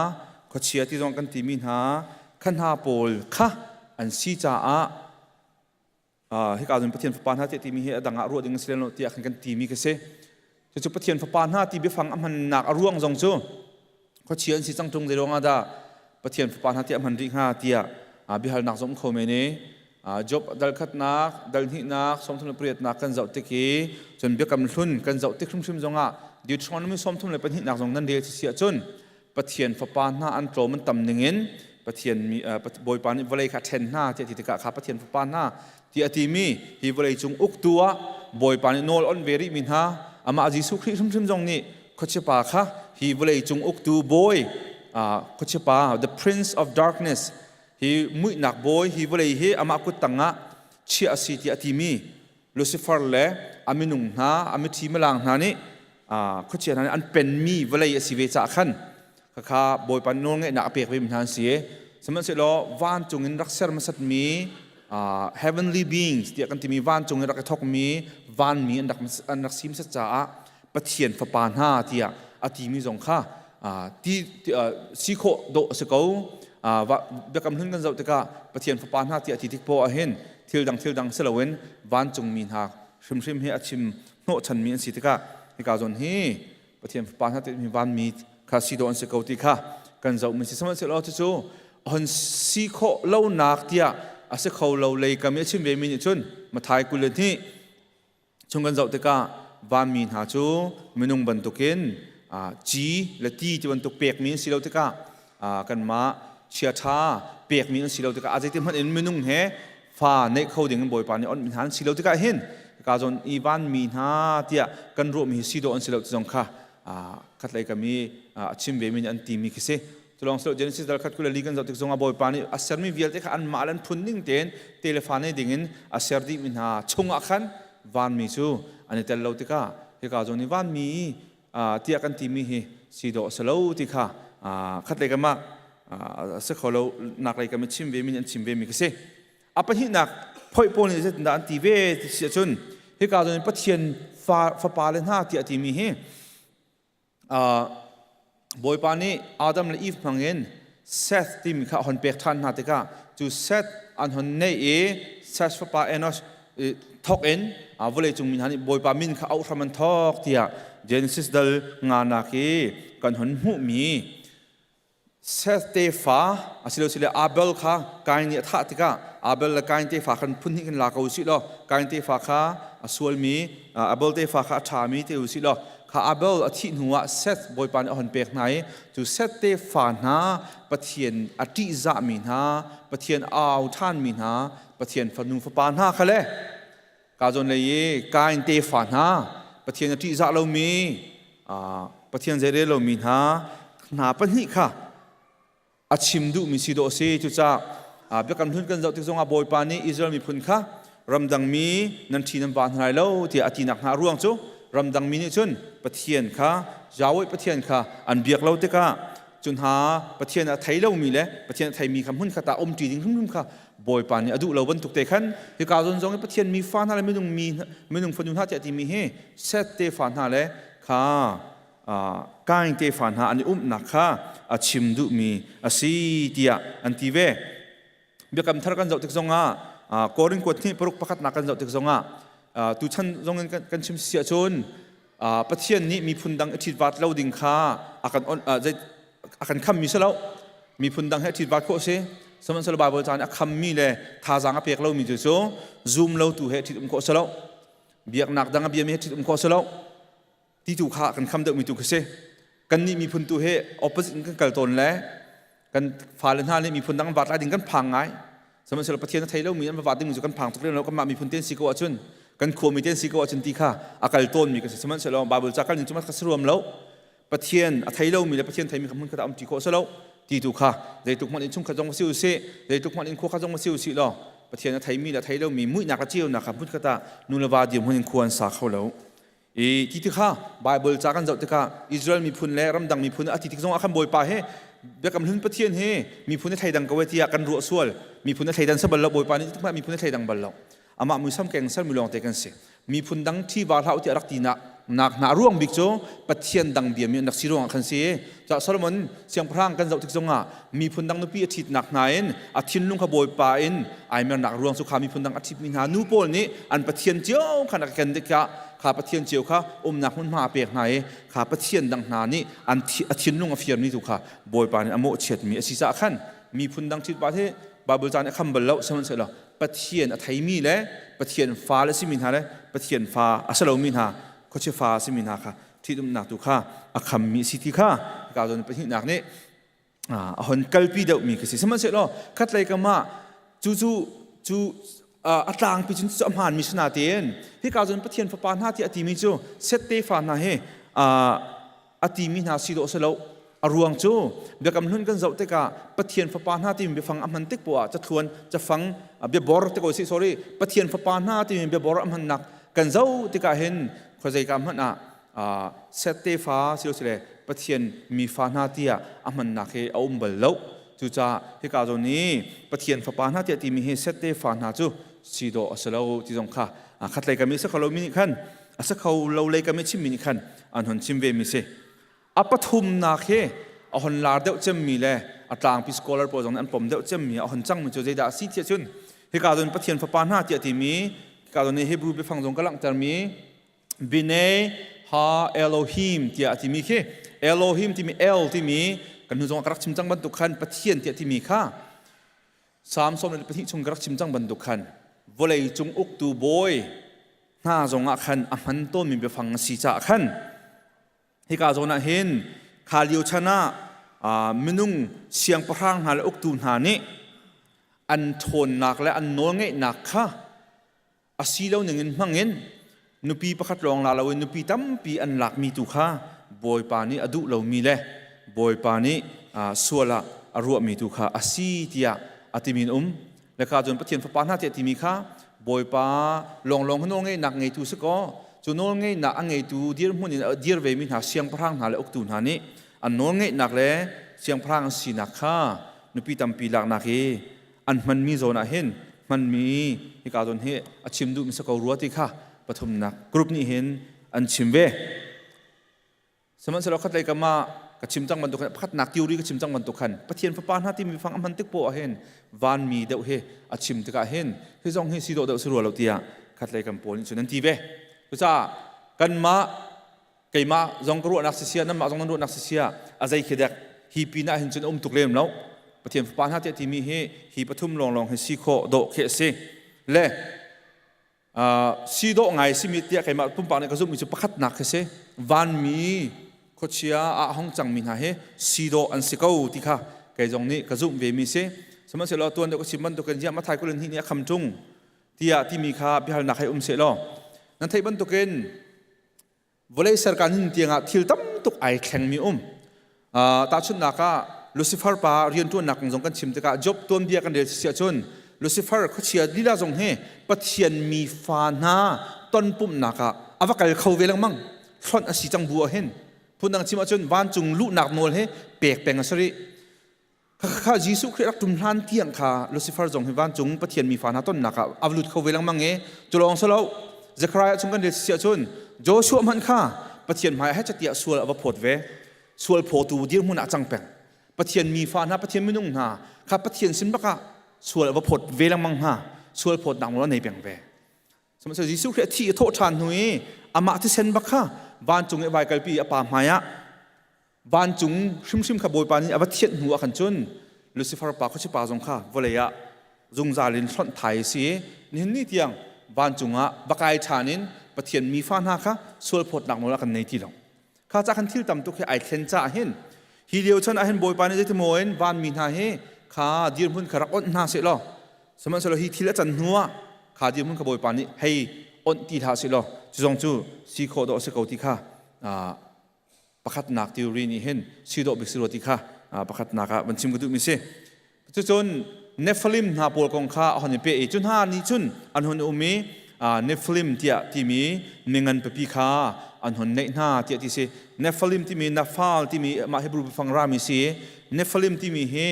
khuachia ti zong kan timi hna kha hna pawl kha an si caah hika cun Pathian fapa hna tiah timi hi a dang ah ruah ding a si lem lo tiah khan kan timi khi si. Cucu Pathian fapa hna ti biafang a hmannak a ruang zong cu khuachia an si cang ṭung zei ruangah dah Pathian fapa hna tiah hman rih hnga tiah biahalnak zong um kho men i Job dal khatnak, dal hnihnak, 38nak kan zoh tik i cun biakam hlun kan zoh tik hrimhrim zongah Deuteronomy 32nak zong nan rel si ahcun Pathian fapa hna an tlawm an tam ningin Pathian mi Bawipa nih vawlei kha ṭhen hna tiah ti tikah kha Pathian fapa hna ti a timi hi vawlei cung uktu ah Bawipa nih nawl on ve rih mi hna amah Jesuh Khrih hrimhrim zong nih khuachiapa kha hi vawlei cung uktu bawi khuachiapa the prince of darkness hi muihnak bawi hi vawlei hi amah kut tangah chiah a si tiah a timi Lucifer le a minung hna a mithi milang hna nih khuachia hna nih an penmi vawlei a si ve caah khan khakha Bawipa nawlngeihnak a pek ve mi hna an si. Sihmanhsehlaw vancung in rak ser hmasatmi heavenly beings tiah kan timi vancung in rak i thawkmi vanmi an rak si hmasat caah Pathian fapa hna tiah a timi zong kha ti si khawh dawh a si ko. Biakam hlun kan zoh tikah Pathian fapa hna tiah ti tik poah ahhin thil dang thil dang si loin vancungmi hna hrimhrim hi a chim hnawhchanmi an si tikah hika zawn hi Pathian fapa hna timi vanmi kha si dawh an si ko ti kha kan zohmi si. Sihmanhsehlaw cucu hon si khawh lonak tiah a si kho lo lei kam i a chim vemi nih cun Mathai 22 chung kan zoh tikah vanmi hna cu minung bantukin ci le ti ti bantuk pekmi an si lo tikah kanmah chiaṭha pekmi an si lo tikah a zeiti hmanh in minung he fa neih kho ding in Bawipa nih onhmi hna an si lo tikah hin ka zawn i vanmi hna tiah kan ruahmi hi si dawh an si lo ti zong kha khatlei kam i a chim vemi nih an timi khi si. Culawng silo Genesis dal khat 22 kan zoh tik zongah Bawipa nih a sermi vialte kha anmah le an phun ning tein telefa nei dingin a ser dihmi hna chungah khan vanmi cu an i tel lo tikah hika zawn i vanmi tiah kan timi hi si dawh a si lo ti kha khatlei kam ah a si kho lo nak lei kam i chim vemi nih an chim vemi khi si. A pahnihnak phoih pawl nih zeitindah an ti ve ti si ahcun hika zawn in Pathian fapa le hna tiah timi hi Bawipa nih Adam le Eve hmangin Seth timi kha a hon pek ṭhan hna tikah cu Seth an hon neih i Seth fapa Enosh thawk in vawleicung mi hna nih Bawipa min kha auh hram an thawk tiah Genesis dal nganak i kan hon hmuhmi Seth tefa asilosile Abel kha Kain nih a thah tikah Abel le Kain tefa khan phun hnih khin la ko usih law Kain tefa kha. A sualmi Abel tefa kha a ṭhami ti u sih law kha Abel a thih hnuah Seth Bawipa nih a hon pek hna i cu Seth tefa hna Pathian a ṭihzahmi hna, Pathian a au ṭhanmi hna, Pathian fanu fapa hna kha le ka zawn lei i Kain tefa hna Pathian a ṭihzah lomi, Pathian zeirel lomi hna hna pahnih kha a chim duhmi si dawh a si. Cucaah Biakam Hlun kan zoh tik zongah Bawipa nih Israel miphun kha ramdangmi nan ṭhi nan va hna lai lo tiah a tinak hna a ruang cu ramdangmi nih cun Pathian kha Yahweh Pathian kha an biak lo tikah cu hna Pathian a thei lomi le Pathian a theimi kha hmun khat ah um ṭi ding hrimhrim kha Bawipa nih a duh lo bantuk te khan hika zawn zong i Pathian mi fa hna le minung mi minung fanu hna tiah timi hi Seth tefa hna le kha Kain tefa hna an i umnak kha a chim duhmi a si tiah an ti ve. Biakam thar kan zoh tik zongah Korin kuat hnih paruk pakhatnak kan zoh tik zongah tuchan zong in kan chim si ahcun Pathian nih miphun dang i ṭhitvat lo ding kha a kan a kan khammi si lo. Miphun dang he ṭhitvat khawh si. Sihmanhsehlaw Baibal ca nih a khammi le thazaang a pek lomi cu cu zum lotu he ṭhit um khawh si lo. Biaknak dang a biami he ṭhit um khawh si lo. Ti tu kha kan kham deuhmi tu khi si. Kannih miphun tu hi opposite in kan kal tawn le kan fale hna nih miphun dang an vat lai ding kan phang ngai. Sihmanhsehlaw Pathian a thei lomi an va vat dingmi cu kan phang tuk lem lo. Kanmah miphun te an si ko ahcun kan khuami te an si ko ahcun ti kha a kal tawnmi kan si. Sihmanhsehlaw Bible ca kal ning cu ka si ruam lo. Pathian a thei lomi le Pathian theimi kha hmun khat ah um ṭi khawh a si lo ti tu kha zeitluk hmanh in chungkhat zong va si usih, zeitluk hmanh in khua khat zong va si usih law Pathian a theimi le a thei lomi muihnak le ceunak kha hmun khat ah nu le va dirhmun in khua an sa kho lo. I ti tikha Bible ca kan zoh tikah Israel miphun le ramdang miphun a ti tik zongah khan Bawipa he Biakam Hlun Pathian he miphun a thleidang ko e tiah kan ruah sual. Miphun a thleidan sa bal lo. Bawipa nih tikah miphun a thleidang bal lo. Amah muisam keng sermi lawng te kan si. Miphun dang thi va hlah u tiah rak ti nak nak hna ruang bik cu Pathian dang biami an rak si ruangah khan si. Cah Solomon siangpahrang kan zoh tik zongah miphun dang nupi a ṭhitnak hna in a thinlung kha Bawipa in ai mernak ruang cu kha miphun dang a ṭhitmi hna nu pawl nih an pathian cio kha rak ken tikah kha pathian cio kha umnak hmunhma a pek hna i kha pathian dang hna nih an a thinlung a firmi tu kha Bawipa nih a mawhchiatmi a si caah khan miphun dang ṭhitpa hi Bible ca nih a kham bal lo. Sihmanhsehlaw Pathian a theimi le Pathian fa le simi hna le Pathian fa a si lomi hna khuachia fa a simi hna kha ṭhitumnak tu kha a khammi a si ti kha ka zawn pahnihnak nih a hon kalpi deuhmi khi si. Sihmanhsehlaw khatlei kam ah cu cu cu a tlangpi cun cu a hmaanmi si natein hika cun Pathian fapa hna ti a timi cu Seth tefa hna hi a timi hna si dawh si lo. A ruang cu Biakam Hlun kan zoh tikah Pathian fapa hna timi biafang a hman tik poah ah cathluan cafang biabor te ko si, sorry, Pathian fapa hna timi biabor a hmannak kan zoh tikah hin khuazeika hmanh ah Seth tefa silosile Pathian mi fa hna tiah a hmannak hi a um bal lo. Cucaah hika zawn i Pathian fapa hna tiah timi hi Seth tefa hna cu si dawh a si lo ti zong kha khatlei kam i a si kho lomi nih khan a si kho lo lei kam i chimmi nih khan an hon chim ve mi si. A pathumnak hi a hon lar deuh cemmi le a tlangpi scholar pawl zong nih an pom deuh cemmi a hon cangmi cu zeidah a si tiah cun hika zawn Pathian fapa hna tiah timi hika zawn i Hebrew biafang zong ka langhtermi B'nai ha Elohim tiah a timi khi Elohim timi El timi kan hnu zongah ka rak chim cang bantuk khan Pathian tiah timi kha Psalm 22 chung ka rak chim cang bantuk khan vawlei cung uktu bawi hna zongah khan a hman tawnmi biafang a si caah khan hika zawn ah hin kha lio chan ah minung siangpahrang hna le uktu hna nih an ṭhawnnak le an nawlngeihnak kha a si lo ning in hmang in nupi pakhat lawng la loin nupi tampi an lakmi tu kha Bawipa nih a duh lomi le Bawipa nih sual ah a ruahmi tu kha a si tiah a timi an um. Le kha cun Pathian fapa hna tiah timi kha Bawipa lawnglawng nawl ngeihnak ngeitu si kaw cu nawl ngeihnak a ngeitu dirhmun in a dir vemi hna siangpahrang hna le uktu hna nih an nawl ngeihnak le siangpahrang an sinak kha nupi tampi laknak hi an hmanmi zawn ah hin hmanmi hika zawn hi a chim duhmi si ko rua ti kha pathumnak group nih hin an chim ve. Sihmanhsehlaw khatlei kam ah ka chim cang bantuk khan pakhatnak theory ka chim cang bantuk khan Pathian fapa hna timi fang a hman tik poah hin vanmi deuh hi a chim tikah hin hi zong hi si dawh deuh si rua lo tiah khatlei kam pawl nih cun an ti ve. Cucaah kanmah keimah zong ka ruahnak sisia nanmah zong nan ruahnak sisia a zei khi dek hi pin ah hin cun a um tuk lem lo. Pathian fapa hna tiah timi hi hi pathum lawnglawng hi si khawh dawh khi a si. Le Si dawh ngai simi tiah keimah pumpak nih ka zumhmi cu pakhatnak khi si. Vanmi khuachia ah hong cangmi hna hi si dawh an si ko ti kha kei zong nih ka zumh ve mi si. Sihmanhsehlaw tuan deuh ka chim bantukin ziah Mathai 22 nih a kham ṭung tiah timi kha biahalnak hei um seh law nan theih bantukin vawlei serkan hin tiangah thil tam tuk ai thlengmi um. Tahchunhnak ah Lucifer pa rianṭuannak kong zong kan chim tikah Job tuanbia kan rel si ahcun Lucifer khuachia lila zong hi Pathian mi fa hna tonpumhnak ah a va kal kho ve lengmang. Hlonh a si cang bu ah hin phundang chim ahcun vancung luhnak nawl hi pek peng a si rih. Khakha Jesuh Khrih rak ṭum hlan tiang kha Lucifer zong hi vancung Pathian mi fa hna tonnak ah a lut kho ve lengmang i cu lawng si lo Zechariah chung kan rel si ahcun Joshua hmanh kha Pathian hmai ah hechet sual a va phawt ve. Sual phawtu dirhmun ah cang peng. Pathian mi fa hna Pathian minung hna kha Pathian sin bak ah sual a va phawt ve lengmang hna. Sual phawtnak nawl a nei peng ve. Sihmanhsehlaw Jesuh Khrih a thi a thawh ṭhan hnu i amah thisen bak kha vancung i vai kalpi a pa hmai ah vancung hrimhrim kha Bawipa nih a va thianh hnu ah khan cun Lucifer pa khuachi pa zong kha vawlei ah zungzal in hlonh thai a si i nihin ni tiang vancung ah va kai ṭhan in Pathian mi fa hna kha sualphawtnak nawl a kan nei ti lo. Kha ca khan thil tam tuk hi ai thlen caah hin hi lio chan ah hin Bawipa nih zeitimaw in vanmi hna hi kha dirhmun kha rak onh hna seh law sihmanhsehlaw hi thil a can hnu ah kha dirhmun kha Bawipa nih hei onh ti hlah seh law cu zong cu si khawh dawh a si ko ti kha pakhatnak theory nih hin si dawh bik si rua ti kha pakhatnak ah van chim ka duhmi si. Cucun Nephilim hna pawl kong kha a hon i peh i cu hna nih cun an hun um i Nephilim tiah timi mingan pipi kha an hun neih hna tiah ti si. Nephilim timi Naphal timi mah Hebrew biafang rami si. Nephilim timi hi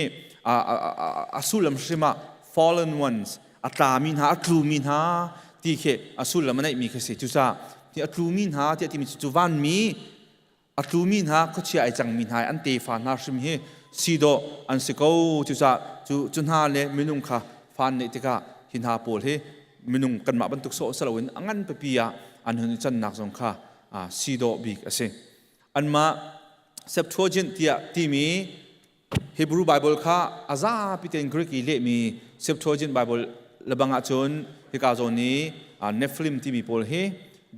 a sullam hrim ah fallen ones a tlami hna a tlumi hna ti khi a sullam a neihmi khi si. Cucaah hi a tlumi hna tiah timi cu vanmi a tlumi hna khuachia ai cangmi hna an tefa hna hrim hi si dawh an si ko. Cucaah cu cu hna le minung kha fan neih tikah hi hna pawl hi minung kanmah bantuk sawh si loin a ngan pipi ah an hun i cannak zong kha si dawh bik a si. Anmah Septuagint tiah timi Hebrew Bible kha a zapi tein Greek i lehmi Septuagint Bible lebang ahcun hika zawn i Nephilim timi pawl hi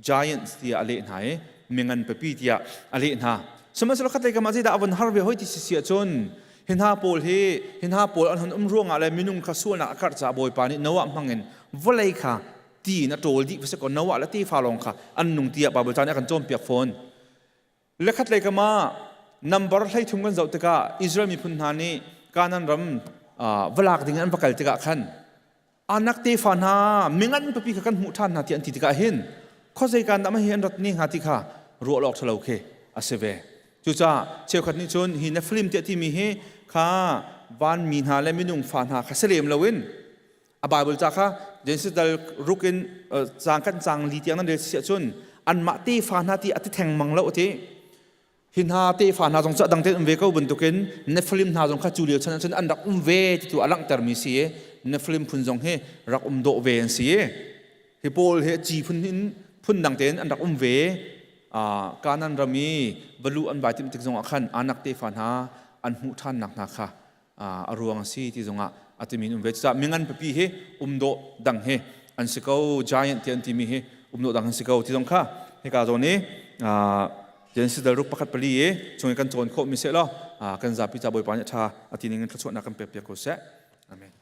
giants tiah a leh hna i mingan pipi tiah a leh hna. Sihmanhsehlaw khatlei kam ah zeidah a von har ve hoi ti si si ahcun hi hna pawl hi hi hna pawl an hun um ruangah le minung kha sualnak a karh caah Bawipa nih Noah hmangin vawlei kha ti in a ṭawl dih va si kaw Noah le tefa lawng kha an nung tiah Bible ca nih a kan cawnpiak fawn. Le khatlei kam ah number 13 kan zoh tikah Israel miphun hna nih Kanaan ram va lak ding an va kal tikah khan Anak tefa hna mingan pipi kha kan hmuh ṭhan hna ti an ti tikah hin khuazei kan dah hi an rat ne hnga ti kha ruah lawk ṭhalo khi a si ve. Cucaah cheukhat nih cun hi Nephilim tiah timi hi kha vanmi hna le minung fa hna kha si lem loin a Bible ca kha Genesis dal ruk in caang kan caang li tiang nan rel si ahcun anmah tefa hna ti a ti theng mang lo ti hi hna tefa hna zong cu a dang tein um ve ko bantukin Nephilim hna zong kha cu lio chan ahcun an rak um ve ti tu a langhter mi si i Nephilim phun zong hi rak um dawh ve an si i hi pawl hi ci phun in phun dang tein an rak um ve. Kanan ram i valu an vai timh tik zong ah khan Anak tefa hna an hmuh ṭhannak hna kha a ruang a si ti zongah a timi um ve. Cucaah mingan pipi hi um dawh dang hi an si ko, giant ti an timi hi um dawh dang an si ko ti zong kha hika zawn i Genesis dal ruk pakhat pali i chung i kan cawn khawh mi seh law kan zapi ca Bawipa nih ṭha a ti ning in thluachuahnak kan pek piak ko seh. Amen.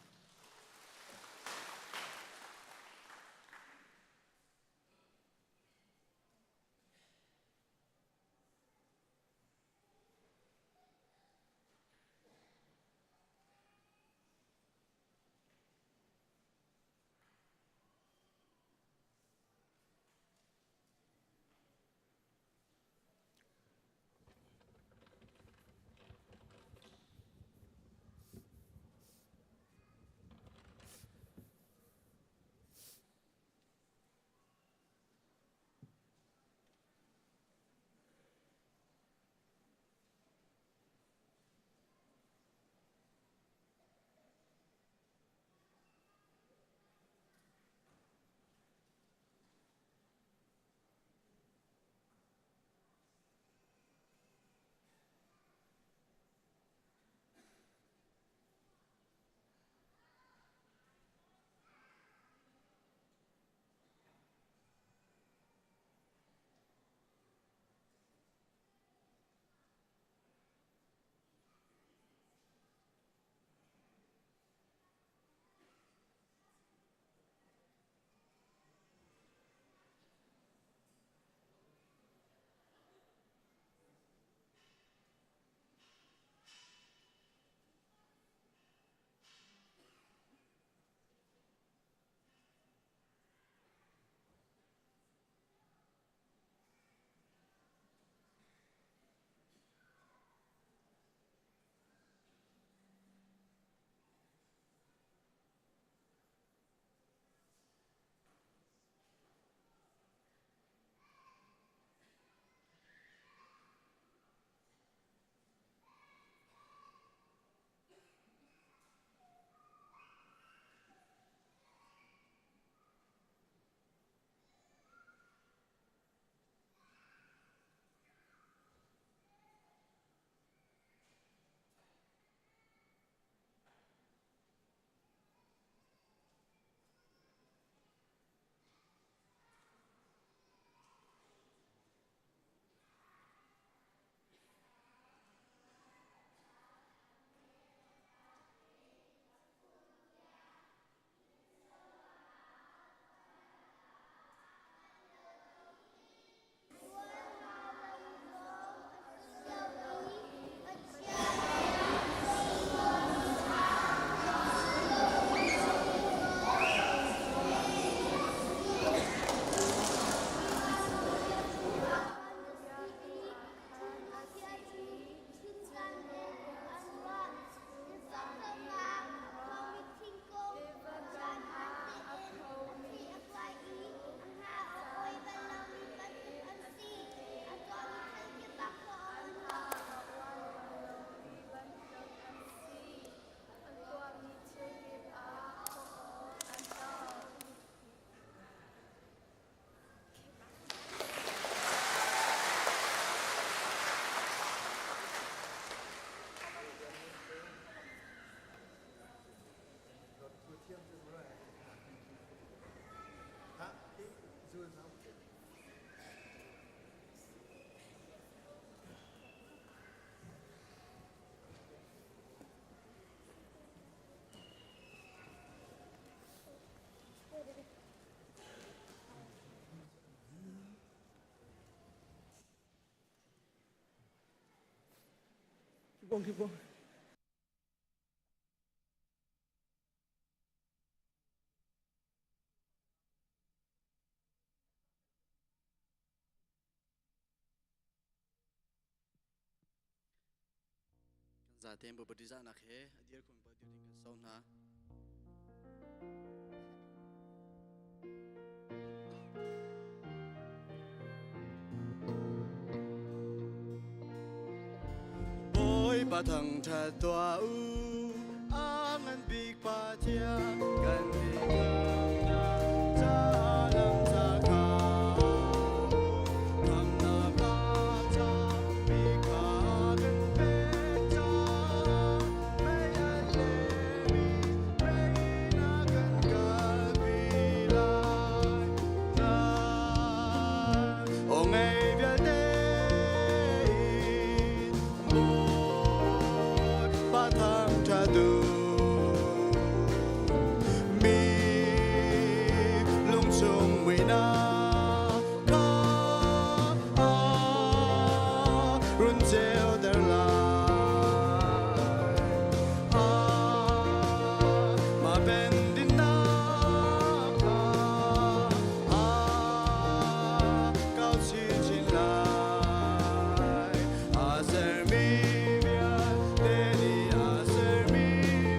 Keep going, keep going. Kan zaten bu badiza nak he adir kum ba dir ding kan so hna. Bawipa thangṭhat tuah u, a ngan bik Pathian kan biaknak ca lam ca kha khamnak ca mi kha kan pek cang mei an lemi mei na kan kalpi lai na aw ngei vialte in Bawipa thangṭhat u. Mi lungchung muihnak kha run ceuter lai. Mah pen dinnak kha kau chinchin lai. A sermi vialte nih a sermi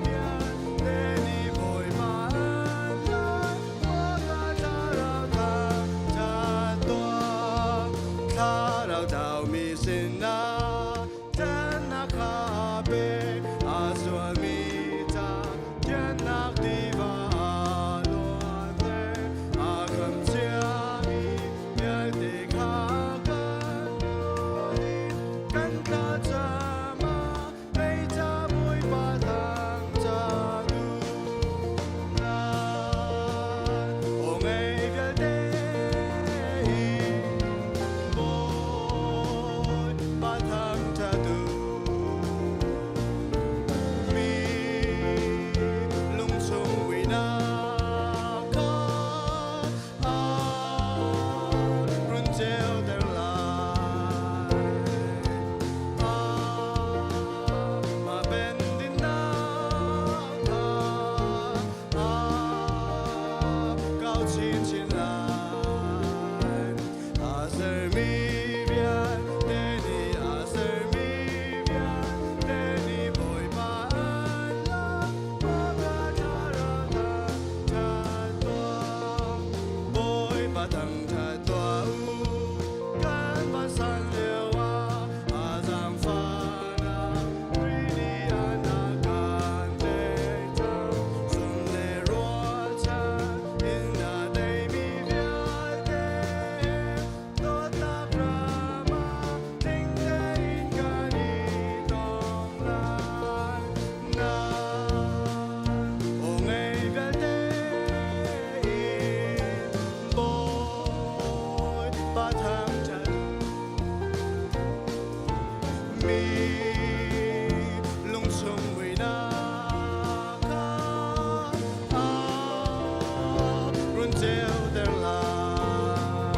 vialte nih Bawipa an lai. Bawipa thlarau thangṭhat tuah. Thlarau tlaumi sinah Tlanhnak kha pe a sualmi ca thiannak tiva a luanter a kham ciami vialte kha kan in kan thlacam ah mei ca Bawipa thangṭhat u lai. Aw ngei vialte hi Bawipa thangṭhat u. Mi lungchung muihnak kha a run ceuter lai. Mah pen dinnak kha a kau chinchin lai. A sermi vialte nih a sermi vialte nih Bawipa an lak. Bawipa thlarau thangṭhat tuah. Bawipa thangṭhat tuah u. Kan vansan lio ah a zaangfahnak Khrih nih an a kan pek cang. Sum le rualchan in a teimi vialte dawtnak ram ah tling tein kan i tong lai. Na aw ngei vialte in Bawipa thangṭhat mi lungchung muihnak kha a run ceuter lai.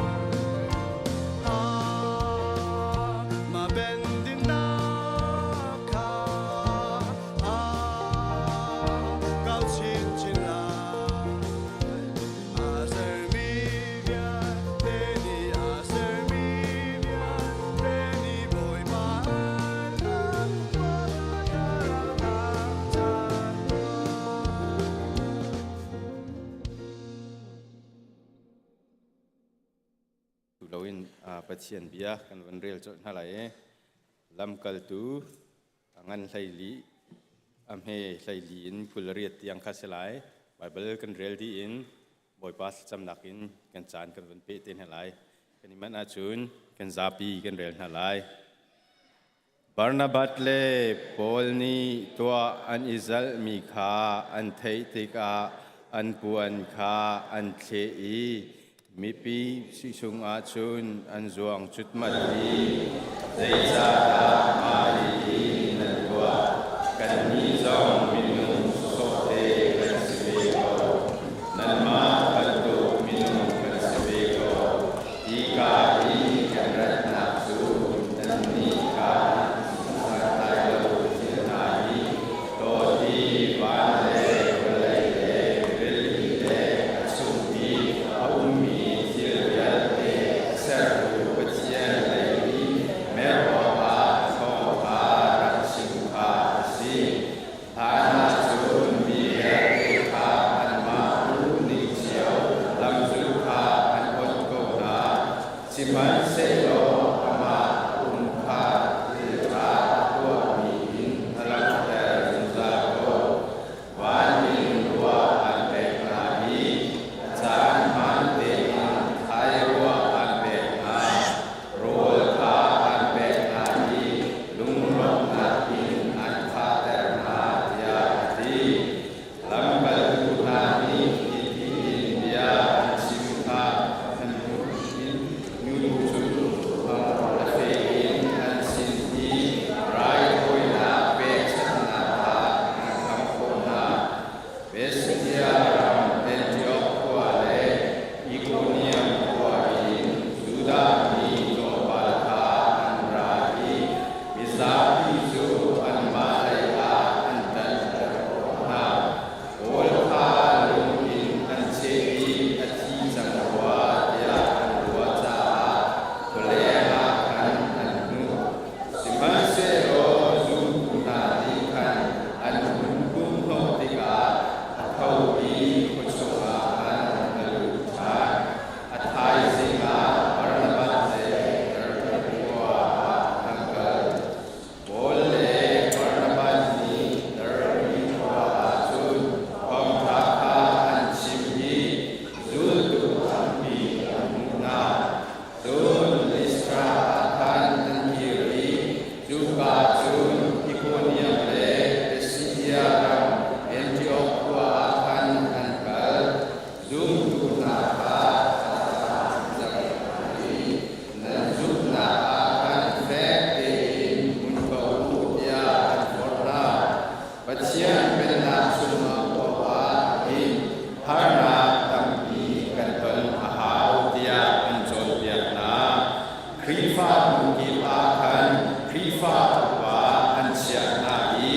Mah pen dinnak kha a kau chinchin lai. A sermi vialte nih a sermi vialte nih Bawipa an lak. Bawipa thangṭhat tuah. Tu loin Pathian bia kan van rel colh hna lai i lamkaltu a ngan 14 a hme 14 in 28 tiang kha si lai. Baibal kan rel dih in Bawipa thlacamnak in kan caan kan van peh te hna lai. Kan i manh ahcun kan zapi kan rel hna lai. Barnabas le Paul nih tuah an i zalhmi kha an theih tikah an puan kha an thleh i mipi chungah cun an zuang cutmat i zeicahdah mah hihi nan tuah? Kannih zong minung sawhte kan si ve ko. Nanmah bantuk minung kan si ve ko. Hika i kan ratnak cu nannih kha santlai lo. Khrihfa upa an chiah hna i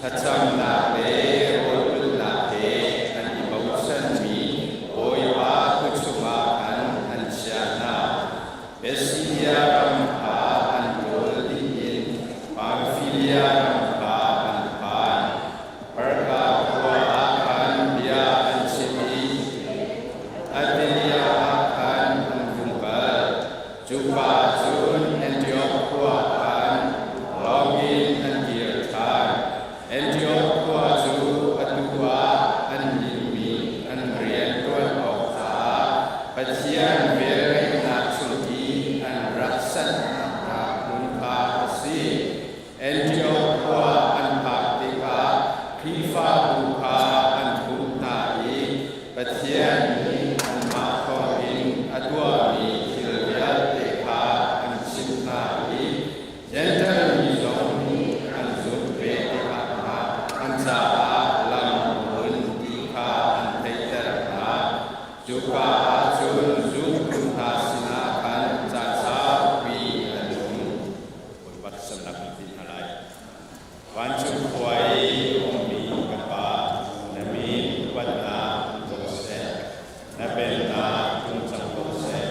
thlacamnak le rawlulhnak he an i bochanmi Bawipa kut chungah khan an chiah hna. Pisidia ram kha an ṭawl dih in Pamfilia ram kha an phan. Perga khua ah khan bia an chim i Attalia ah khan an vung kal. Cuka cun Antiok khua khan lawng in an kir ṭhan. Antiok khua cu atu ah an limmi an rian ṭuan awk caah Pathian velngeihnak chung i an rak sanhnak hmun kha a si. Antiok khua an phak tikah Khrihfabu kha an pumh hna i Pathian nih anmah thawngin a tuahmi thil vialte kha an chimh hna i Jentail mi zong nih an zumh ve tikah hna an caah lam a hun ti kha an theihter hna. Cuka ah cun zumtu hna sinah khan caan saupi an um. Bawipa thlacamnak kan ti hna lai. Vancung khua i a ummi kan Pa, na min upatnak um ko seh. Na pennak tlung cang ko seh.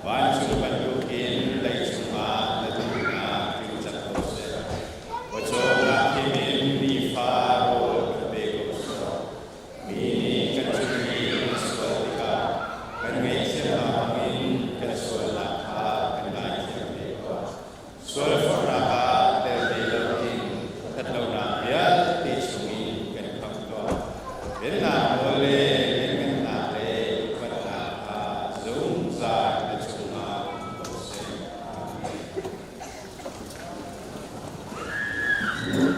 Vancung bantukin leicung ah na duhnak tling cang ko seh. Pawcawmnak him in nifa rawl kan pe ko sawh. Mi nih kan cung i an sual tikah kan ngaihthiam hna bangin kan sualnak kha kan ngaithiam ve ko. Sualforhnak ah tel ve loin ṭhatlonak vialte chungin kan khamh tuah. Vennak nawl le lianngannak le upatnak kha zungzal na cungah um ko seh. Amen.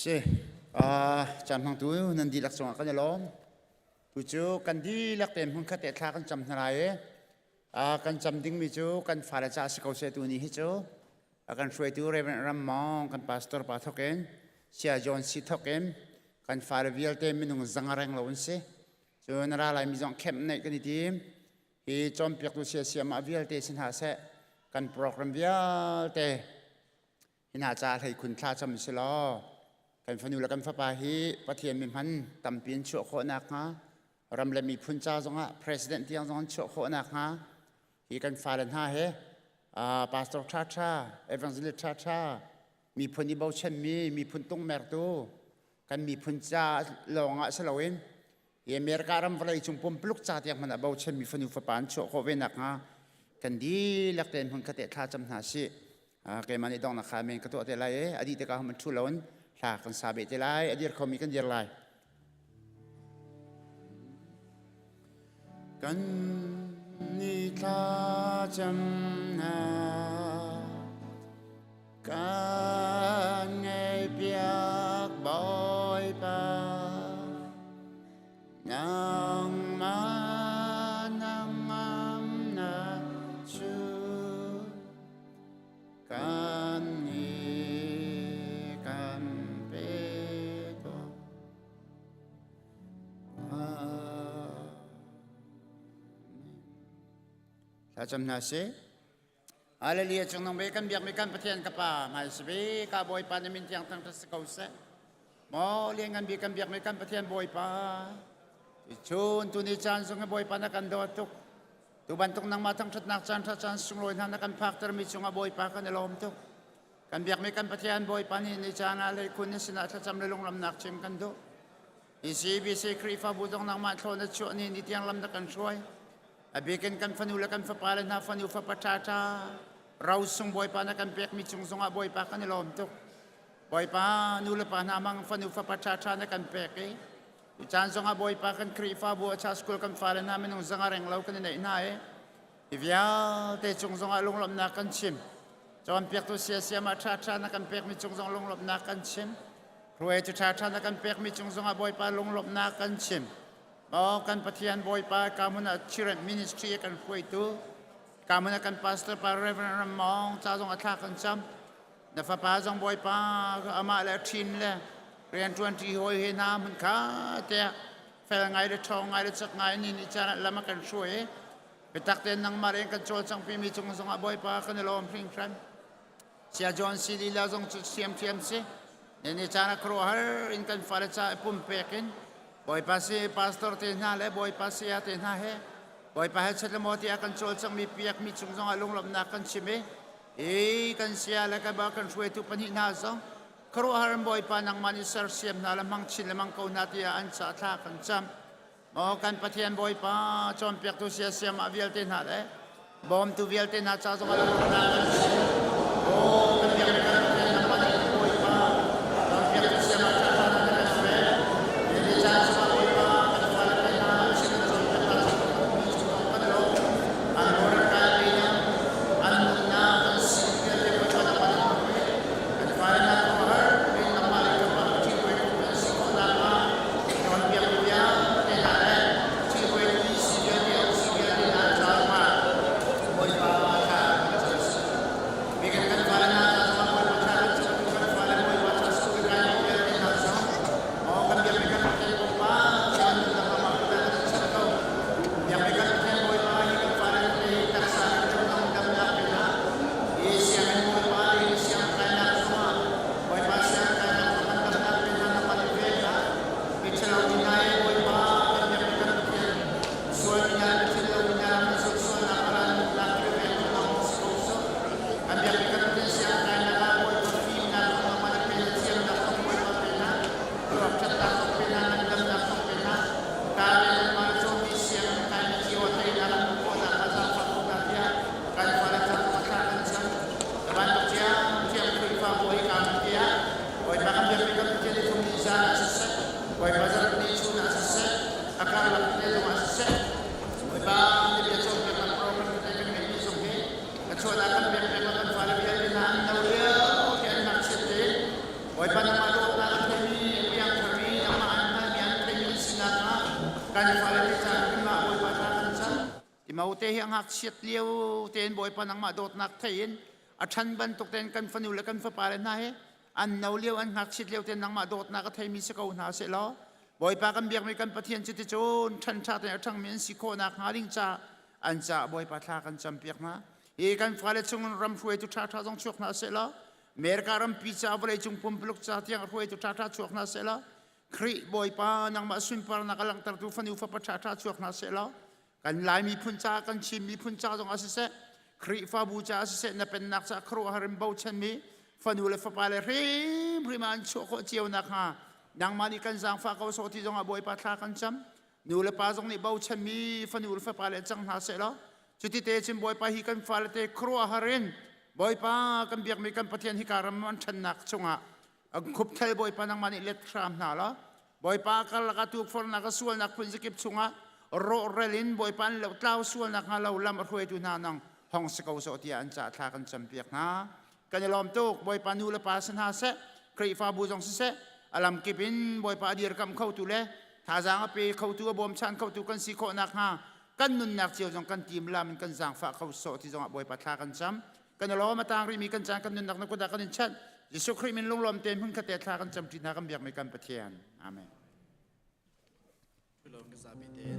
Si, caan hmangtu nan dihlak cungah kan i lawm. Tu cu kan dihlak tein hmunkhat te thla kan cam hna lai i kan cam dingmi cu kan fale ca si ko seh tu ni hi cu a kan hruaitu Reverend Ram Mawng kan pastor pa thawk in Saya John Si thawk in kan fale vialte minung zanga reng lo an si. Cun ra lai mi zong kemh neih kan i tim. Hi cawnpiaktu sia mah vialte si hna seh kan program vialte hi hna ca hlei khun thla cam si law kan fanu le kan fapa hi Pathian mi hman tampi in chuah khawh nakhnga ram le miphun ca zongah president tiang zong an chuah khawh nakhnga hi kan fale hna he pastor ṭha ṭha evangelist ṭha ṭha miphun i bochanmi miphun tungmertu kan miphun ca lawng ah si loin hi America ram vawlei cung pumpuluk ca tiang hmanh ah bochanmi fanu fapa an chuah khawh ve nakhnga kan dihlak tein hmun khat thla cam hna sih. Keimah nih donghnak kha men ka tuah te lai i a dih tikah hmun ṭhu loin hla kan sa beh te lai, a dir khomi kan dir lai. Kan ni thla cam hna kan ngaihpiak Bawipa na. Thlacam hna sih. Hallelujah cung nung ve kan biakmi kan Pathian ka Pa hmai si ve ka Bawipa na min tiang thangṭhat si ko seh. Maw lianngan bik kan biakmi kan Pathian Bawipa. Chun tu ni caan zong hi Bawipa na kan dawt tuk. Tu bantuk nangmah thangṭhatnak caan ṭha caan sunglawi hna na kan phaktermi cungah Bawipa kan i lawm tuk. Kan biakmi kan Pathian Bawipa nih ni caan ah hleikhun na sinah thlacam le lunglawmhnak chim kan duh. ECBC Khrihfabu zong nangmah thlaw na chuah ni ni tiang lam na kan hruai. A bikin kan fanu le kan fapa le hna fanu fapa ṭha ro sung Bawipa na kan pekmi cung zongah Bawipa kan i lawm tuk. Bawipa nu le pa hna mang fanu fapa ṭha na kan pek i tu caan zongah Bawipa kan Khrihfabu a school kan fale hna minung zanga reng lo kan i neih hna i hi vialte cung zongah lunglawmhnak kan chim. Cawnpiaktu siasiam ah ṭha na kan pekmi cung zong lunglawmhnak kan chim. Hruaitu ṭha na kan pekmi cung zongah Bawipa lunglawmhnak kan chim. Maw kan Pathian Bawipa ka hmun ah Children Ministry kan hruaitu ka hmun ah kan pastor pa Reverend Ram Mawng ca zong a thla kan cam. Na fapa zong Bawipa amah le ṭhin le rianṭuan ṭi hawi he hna hmun kha tiah fel ngai le ṭhawng ngai le cak ngai ni ni caan ah lam a kan hruai. Biatak tein nangmah rian kan cawlcangh pimi cung zongah Bawipa kan i lawm hringhran. Sia John si lila zong cu thiamthiam si. Ne ni caan ah khuaruahhar in kan fale ca i pumpek in Bawipa si pastor te hna le Bawipa saya te hna he Bawipa he chet le maw tiah kan cawlcanghmi piakmi cung zongah lunglawmhnak kan chim i hi kan saya le kan ba kan hruaitu pahnih hna zong khuaruahhar in Bawipa nangmah nih sersiam hna le hmang chin le mang ko hna tiah an ca thla kan cam. Maw kan Pathian Bawipa cawnpiaktu siasiam ah vialte hna le bawmtu vialte hna ca zongah lawmhnak kan si. Aw kan biak kan Pathian nangmah nih Bawipa cawnpiaktu siam ah ṭha na kan pek. Ni caan chungah Bawipa kan fale te hna chim cawnpiak hna chung kan lawm. An rawlrel kai pe na an nunnak kan si vialte Bawipa nangmah nih kan fale hna khuaruahhar in nangmah le kan ṭhiruai kan si khawh nakhnga cawnpiaktu vialte hna le ṭhiruaitu si vialte an si vialte hna caah Bawipa thla kan cam si. Biakinn kan fale hna ca zongah Bawipa thla kan cam kan fale Bawipa ca suk in kai vialte hna zong maw kan biakmi kan Pathian Bawipa thian nunnak ram ah kan chan ko. Biakmi kan Pathian Bawipa hi kan fale hi taksa kan ṭhutnak damnak pe hna. Hi sianginn Bawipa hi siangkainak zongah Bawipa siangkainak kan damnak pe hna na kan ve hna. Miṭhalo mi hna i Bawipa kan biakmi kan Pathian sual mi hna miṭhalo mi hna kan sual sualnak a ran nunnak kilvengtu nang si ko sawh. Kan biakmi kan Pathian siangkainak ah Bawipa fimnak zong nangmah nih pe hna thiamnak zong Bawipa pe hna. Ruak ṭhatnak zong pe hna ngandamnak zong pe hna. Tar le nangmah na cawnmi sianginn kaimi cio a teinak an hmuh khawh nakhnga zaangfah ko hna tiah kan fale ca zong thla kan cam. Na bantuk thiamthiam Khrihfabu hi kaa hmu tiah Bawipa kan biakmi kan Pathian i thum ni zan ah siseh, Bawipa zarh ni chun ah siseh, a karlak te zong ah siseh, Bawipa na bia cawnpiaknak program tete kan ngeihmi zong hi na chuahnak kan pekpiak le kan fale vialte hna an no lio khi an ngakchiat tein Bawipa nangmah dawtnak an theimi, a piangtharmi, nangmah an hngalmi an theimi an si nakhnga kan fale te caan hrim ah Bawipa thla kan cam. Timote hi a ngakchiat lio tein Bawipa nangmah dawtnak thei in a ṭhan bantuk tein kan fanu le kan fapale hna hi an no lio an ngakchiat lio tein nangmah dawtnak a theimi si ko hna seh law Bawipa kan biakmi kan Pathian cu ticun ṭhan ṭha tein a ṭhangmi an si khawh nakhnga ding ca an caah Bawipa thla kan campiak hna. Hi kan fale chung ram hruaitu ṭhaṭha zong chuak hna seh law America rampi ca vawleicung pumpuluk ca tiang hruaitu ṭhaṭha chuak hna seh law Khrih Bawipa nangmah sunparnak a langhtertu fanu fapa ṭhaṭha chuak hna seh law kan Lai miphun ca kan Chin miphun ca zong ah siseh Khrihfabu ca ah siseh na pennak ca khuaruahhar in bochanmi fanu le fapa le hrimhrim ah an chuah khawh cio nakhnga nangmah nih kan zaangfah ko sawh ti zong ah Bawipa thla kan cam nu le pa zong nih bochanmi fanu le fapa le cang hna seh law cuti te cun Bawipa hi kan fale te khuaruahhar in Bawipa kan biakmi kan Pathian hika ram an ṭhannak chungah an khupthal Bawipa nangmah nih let hram hna law Bawipa karlak ah tukforhnak a sualnak phun zakip chungah rawhral in Bawipa an lohtlau sualnak hnga lo lam a hruaitu hna nang hong si ko sawh tiah an ca thla kan campiak hna. Kan i lawm tuk Bawipa nu le pa si hna seh Khrihfabu zong siseh a lamkip in Bawipa a dirkamh khotu le thazaang a pe khotu a bawmchan khotu kan si khawh nakhnga kan nunnak cio zong kan tim lam in kan zaangfah kho sawh ti zongah Bawipa thla kan cam. Kan i lawm a tang rihmi kan caan kan nunnak na kut ah kan in chanh. Jesuh Khrih min lunglawm tein hmun khat te thla kan camṭi hna kan biakmi kan Pathian. Amen. Lawm ka zapi tein.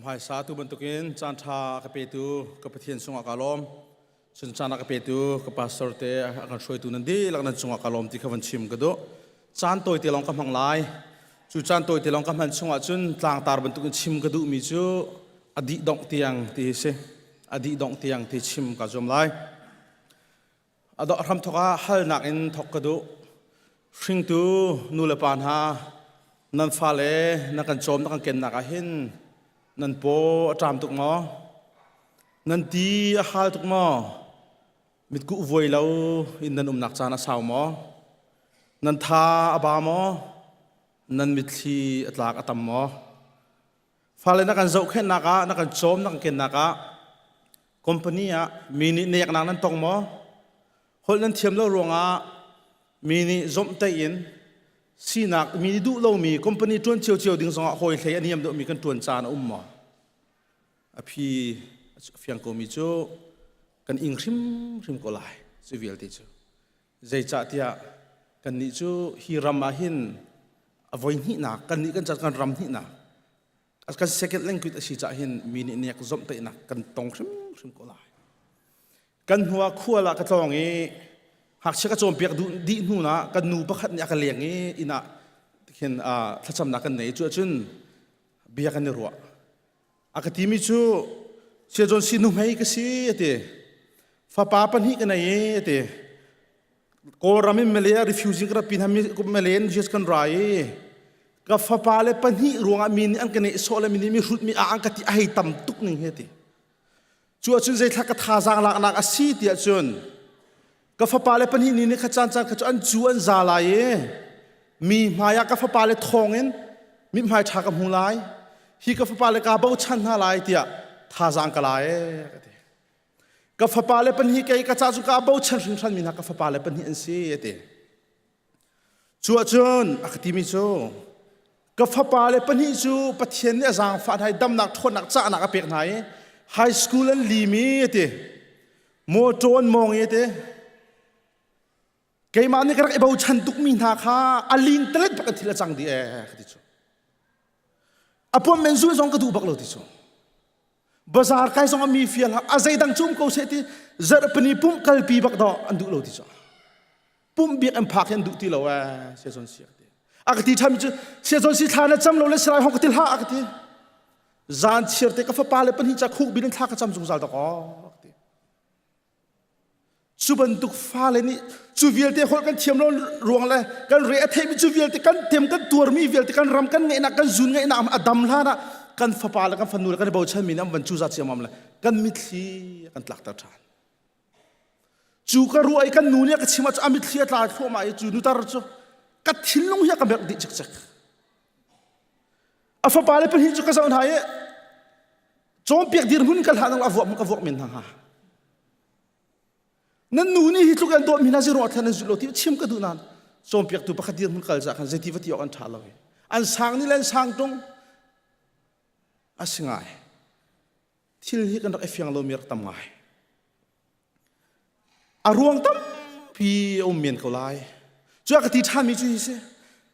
Hmaisa tu bantukin caan ṭha a ka petu ka Pathian sungah ka lawm. Cun caan a ka petu ka pastor te a kan hruaitu nan dihlak nan cungah ka lawm ti kha van chim ka duh. Caan tawi te lawng ka hmang lai. Cu caan tawi te lawng ka hman chungah cun tlangtar bantukin chim ka duhmi cu a dih dongh tiang ti hi si. A dih dongh tiang ti chim ka zuam lai. A dawh hramthawk ah halnak in thawk ka duh. Hringtu nu le pa hna, nan fale na kan cawm na kan kennak ah hin nan paw a ṭam tuk maw? Nan ti a hal tuk maw? Mitkuh vuai lo in nan umnak caan a sau maw? Nan tha a ba maw? Nan mitthli a tlak a tam maw? Fale na kan zohkhenhnak ah, na kan cawm, na kan kennak ah company ah mi nih neknak nan tong maw? Holh nan thiam lo ruangah mi nih zomhtaih in sinak mi nih duh lomi company ṭuan ciocio ding zongah hawi hlei a niam deuhmi kan ṭuan caan a um maw? A phi a fiang komi cu kan ing hrimhrim ko lai cu vialte cu. Zeicahtiah kannih cu hi ram ah hin a voi hnihnak kannih kan kan ram hnihnak kan second language a si caah hin mi nih nek zomhtaihnak kan tong hrimhrim ko lai. Kan hnu ah khual ah ka tlawng i ngakchia ka cawnpiak duh dih hnu na kan nu pakhat nih a ka leng i inn ah khin thlacamnak kan nei cu ahcun bia kan i ruah. A ka timi cu Saya John si nuhmei ka si a ti. Fapa pahnih ka nei i ti. Kawlram in Malay refugee ka rat pin mi Malay in Jesus kan ra i ka fapa le pahnih ruangah mi nih an ka nehsawh le mi nih mi hrut mi a an ka ti a hei tam tuk ning he ti. Cu ahcun zeithla ka thazaang laknak a si ti ahcun ka fapa le pahnih ni nih kha caan caan kha cu an cu an za lai i mi hmai ah ka fapa le thawng in mithmai ṭha ka hmu lai hi ka fapa le kaa bochan hna lai tiah thazaang ka la ee ka ti. Ka fapa le pahnih kei ka ca cu kaa bochan hringhran mi hna ka fapa le pahnih an si a ti. Cu ahcun a ka timi cu ka fapa le pahnih cu Pathian nih a zaangfah hna i damnak ṭhawnnak cahnak a pek hna i high school an lim i a ti. Mawṭaw an mawng i a ti. Keimah nih ka rak i bochan tukmi hna kha a ling talet bak in thil a cang dih ee ka ti cu. A puam men zul zong ka duh bak lo ti cu. Bazar kai zong a mi fial a zeidang cu um ko seh ti zarhpini pumh kalpi bak dawh an duh lo ti cu. Pumh biak an phak hi an duh ti lo ee siazon si a ti. A ka ti ṭhan cu siazon si thla na cam lo le sirai hong ka ti hlah a ka ti. Zan chiar te ka fapa le pahnih ca khuk bin in thla ka cam zungzal dak aw ka ti. Cu bantuk fale nih cu vialte holh kan thiam lo ruang le kan re a theimi cu vialte kan tem kan tuarmi vialte kan ram kan ngeihnak kan zun ngeihnak a dam hlan ah kan fapa le kan fanu le kan i bochanmi nih an van cuza ciammam le kan mitthli kan tlakter ṭhan. Cu ka ruah i kan nu nih a ka chim ah cu a mitthli a tla thluahmah i cu nutar cu ka thinlung hi a ka merh dih cikcek. A fapa le pahnih cu ka zoh hna i cawnpiak dirhmun ka hlan a vuak ka vuak men hna hnga. Nan nu nih hi tluk an dawt mi hna ziruang thlan an zulh lo ti chim ka duh nain cawnpiaktu pakhat dirhmun kal za khan zeiti va ti awk an ṭha lo i an sang ni le an sang ṭung a si ngai. Thil hi kan rak i fiang lomi rak tam ngai. A ruang tampi a um men ko lai. Cu a ka ti ṭhanmi cu hi si.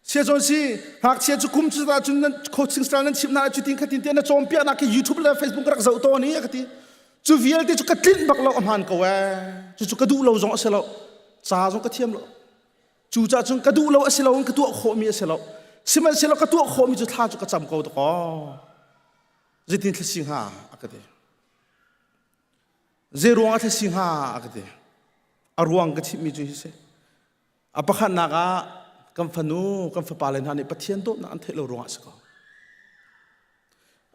Sia zawn si ngakchia cu kum cu cun nan coaching style nan chimh hna cu tin khatin te na cawnpiaknak khi YouTube le Facebook ka rak zoh tawn i a ka ti. Cu vialte cu ka tlinh bak lo a hmaan ko ee. Cucu ka duh lo zong a si lo. Ca zong ka thiam lo. Cu ca cun ka duh lo a si lo in ka tuah khawhmi a si lo. Sihmanhsehlaw ka tuah khawhmi cu thla cu ka cam ko dakaw. Zeitin thla si hnga a ka ti. Zei ruang ah thla si hnga a ka ti. A ruang ka chimhmi cu hi si. A pakhatnak ah kan fanu, kan fapale hna nih Pathian dawtnak an theih lo ruangah a si ko.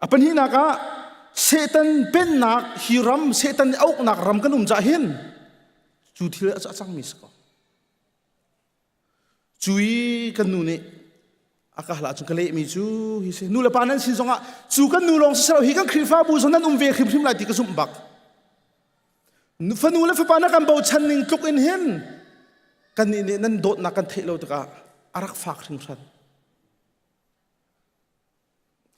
A pahnihnak ah Satan pennak hi ram, Satan nih a uknak ram kan um cah hin cu thil a cangmi si ko. Cu i kan nu nih a ka hal ahcun ka lehmi cu hi si. Nu le pa nan sin zongah cu kan nu lawng si lo hi kan Khrihfabu zong nan um ve hrimhrim lai ti ka zumh bak. Fanu le fapa na kan bochan ning tluk in hin kannih nih nan dawtnak kan theih lo tikah a rak fak hringhran.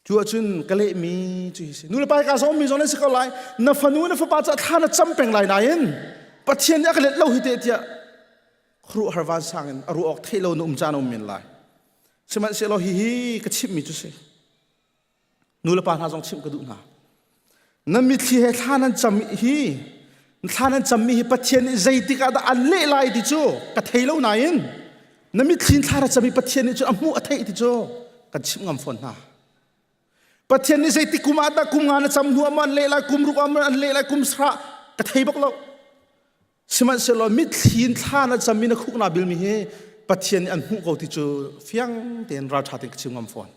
Cu ahcun ka lehmi cu hi si. Nu le pa ka zong mi zong nan si ko lai. Na fanu na fapa cu thla na cam peng lai nain Pathian nih a ka let lo hi te tiah khuaruahhar vansang in a ruah awk theih lo na um caan a um men lai. Sihmanhsehlaw hihi ka chimhmi cu si. Nu le pa hna zong chimh ka duh hna. Nan mitthli he thla nan cam hi thla nan cammi hi Pathian nih zeitik ah dah an leh lai ti cu ka thei lo nain na mitthli thla na cam i Pathian nih cu a hmuh a theih ti cu kan chimh ngam fawn hna. Pathian nih zeitik kum ah dah kum nga na cam hnu ah maw an leh lai kum ruk ah maw an leh lai kum sara ka thei bak lo. Sihmanhsehlaw mitthli in thla na cam i na khuk naa bilmi hi Pathian nih an hmuh ko ti cu fiang tein ralṭha tein ka chim ngam fawn.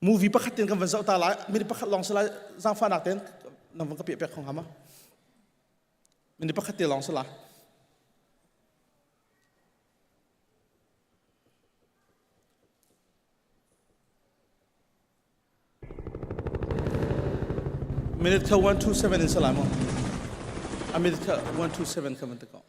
Movie pakhat ten kan van zoh ta lai minute pakhat lawng si lai zaangfahnak ten nan van ka piah pek kho hnga ma minute pakhat te lawng si lai Minute kha 127 in si lai maw? A minute kha 127 kha van ti ko.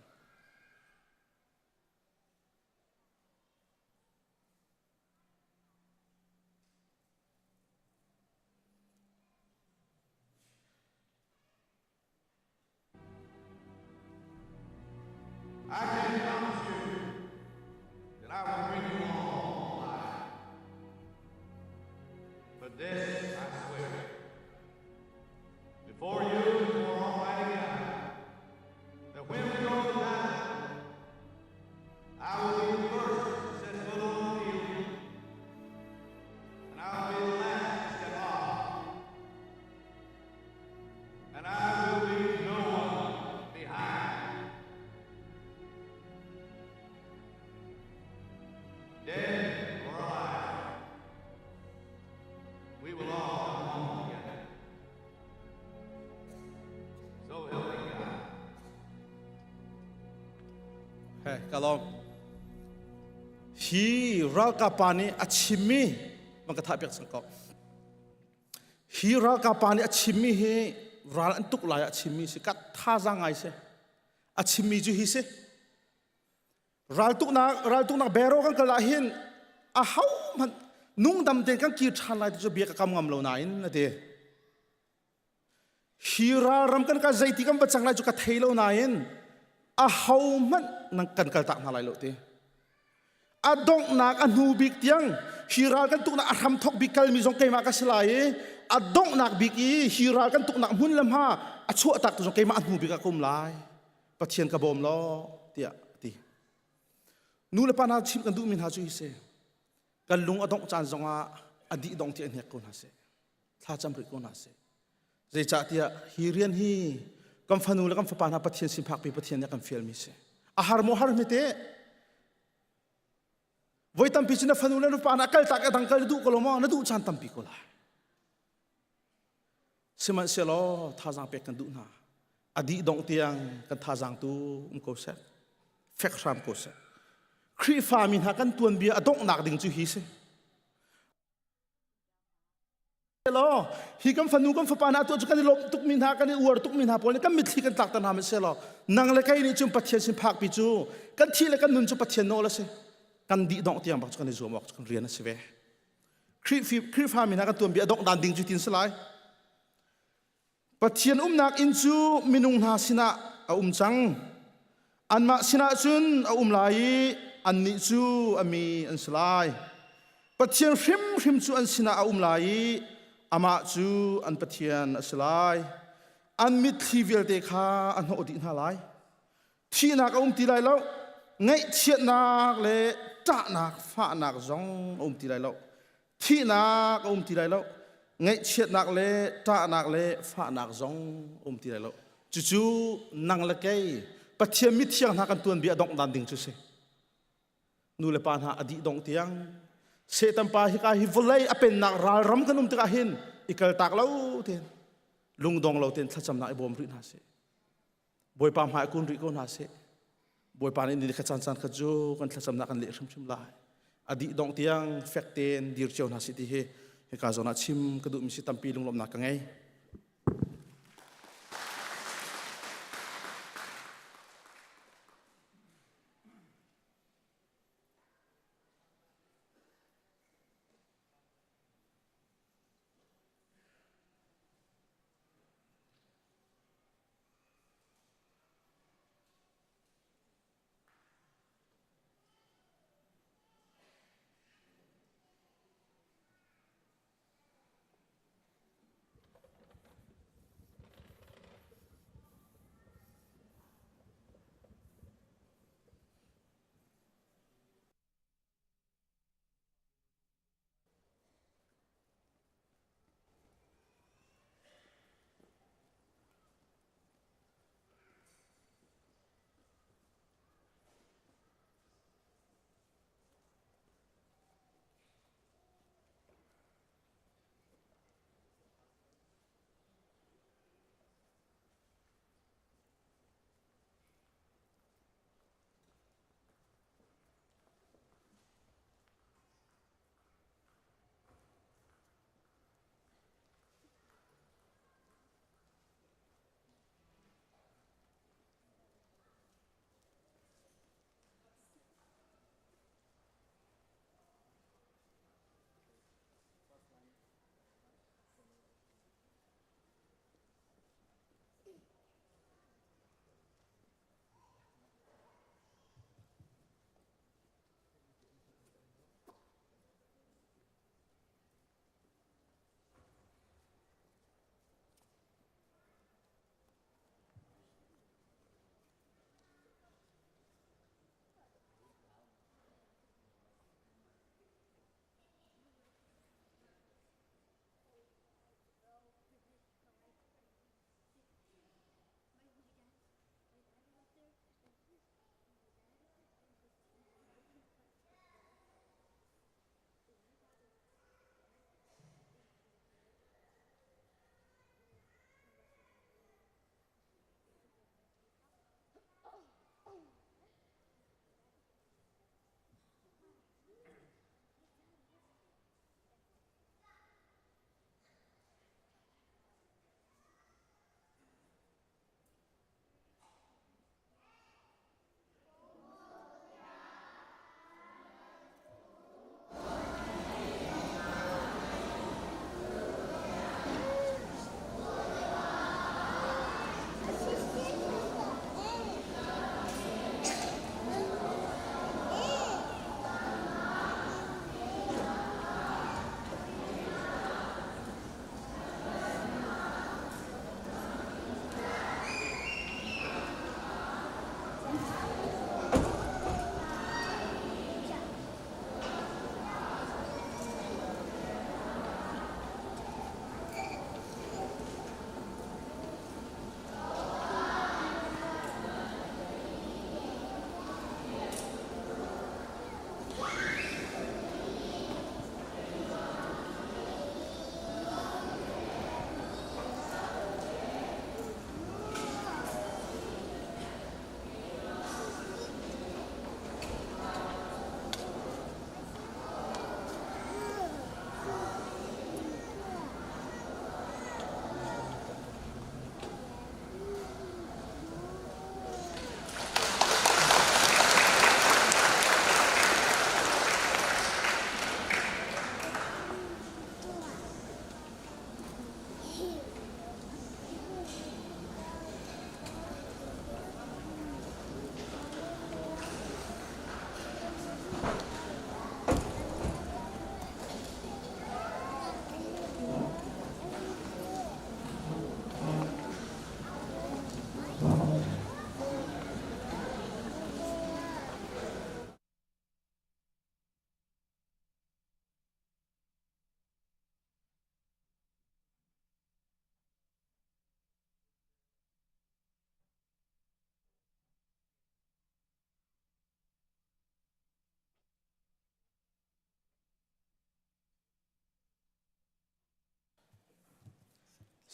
I can promise you that I will bring you all alive. But this I swear before you and before Almighty God, that when we go to battle, I will be the first to set foot on the field, and I will be the last to step off. And I will leave no one. Okay, ka lawm. Hi ralkap pa nih a chimmi man ka thah piak cang ko. Hi ralkap pa nih a chimmi hi ral an tuk lai ah a chimmi si ka thazaang ngai si. A chimmi cu hi si. Raltuknak raltuknak bero kan kal ah hin a ho hmanh nungdam tein kan kir ṭhan lai ti cu bia ka kam ngam lo nain a ti. Hi ralram kan kal zeiti kan va cang lai cu ka thei lo nain a ho hmanh nan kan kal tak hna lai lo ti. A donghnak a hnu bik tiang hi ral kan tuknak a hram thok bik kalmi zong keimah ka si lai i a donghnak bik i hi ral kan tuknak hmun le hma a chuah tak tu zong keimah a hnu bik ah ka um lai. Pathian ka bawm law tiah a ti. Nu le pa hna chimh kan duhmi hna cu hi si. Kan lung a dongh caan zongah a dih dong ti a hnek ko hna seh. Thlacam rih ko hna seh. Zeicahtiah hi rian hi kan fanu le kan fapa hna Pathian sin phakpi Pathian nih a kan fialmi si. A har maw har hmete voi tampi cu na fanu le na fapa hna kal tak a dang kal na duh ko lo maw na duh caan tampi ko lai. Sihmanhsehlaw thazaang pek kan duh hna. A dih dongh tiang kan thazaang tu um ko seh. Fek hram ko seh. Khrihfa mi hna kan tuanbia a donghnak ding cu hi si. Law hi kan fanu kan fapa hna tuah cu kan i lawmh tukmi hna kan i uar tukmi hna pawl nih kan mitthli kan tlakter hna seh law nang le kei nih cun Pathian sin phakpi cu kan thih le kan nun cu Pathian nawl a si kan dih dongh tiang bak cu kan i zuam awk cu kan rian a si ve Khrihfa mi hna kan tuanbia a dongh dan ding cu tin si lai Pathian umnak inn cu minung hna sinah a um cang. Anmah sinah cun a um lai i annih cu a mi an si lai. Pathian hrimhrim cu an sinah a um lai i amah cu an Pathian a si lai. An mitthli vialte kha a hnawh dih hna lai. Thihnak a um ti lai lo. Ngaihchiatnak le ṭahnak, fahnak zong a um ti lai lo. Thihnak a um ti lai lo. Ngaihchiatnak le ṭahnak le fahnak zong a um ti lai lo. Cucu nang le kei Pathian mithiang hna kan tuanbia a dongh dan ding cu si. Nu le pa hna a dih dongh tiang Satan pa hika hi vawlei a pennak ralram kan um tikah hin i kaltak lo tein lungdong lo tein thlacamnak i bawm rih hna sih. Bawipa hmai kun rih ko hna seh. Bawipa nih ni kha caan caan kha cu kan thlacamnak kan leh hrimhrim lai. A dih dongh tiang fek tein dir cio hna sih ti hi hika zawn ah chim ka duhmi si tampi lunglawmhnak ka ngei.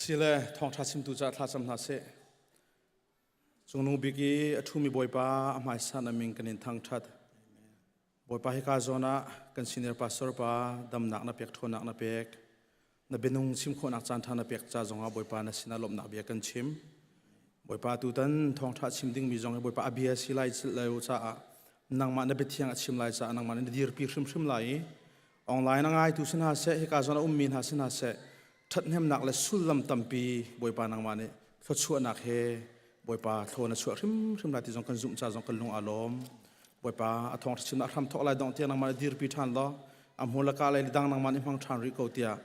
Sile thawngṭha chimtu caah thlacam hna seh. Cungnung bik i a ṭhumi Bawipa a hmaisan a min kan in thangṭhat. Bawipa hika zawn ah kan senior pastor pa damnak na pek ṭhawnnak na pek na bianung chim khawhnak caan ṭha na pek ca zongah Bawipa na sinah lawmhnak bia kan chim. Bawipa tutan thawngṭha chim dingmi zong hi Bawipa a bia si lai lo caah nangmah na biathiang a chim lai caah nangmah na dirpi hrimhrim lai i online a ngaitu si hna seh hika zawn a ummi hna si hna seh ṭhathnemnak le sullam tampi Bawipa nangmah nih thluachuahnak he Bawipa thlaw na chuah hrimhrim lai ti zong kan zumh ca zong kan lung aa lawm. Bawipa a thawngṭha chimnak hram thawk lai dongh tiang nangmah nih dirpi ṭhan law a hmu le ka lei le dang nangmah nih hmang ṭhan rih ko tiah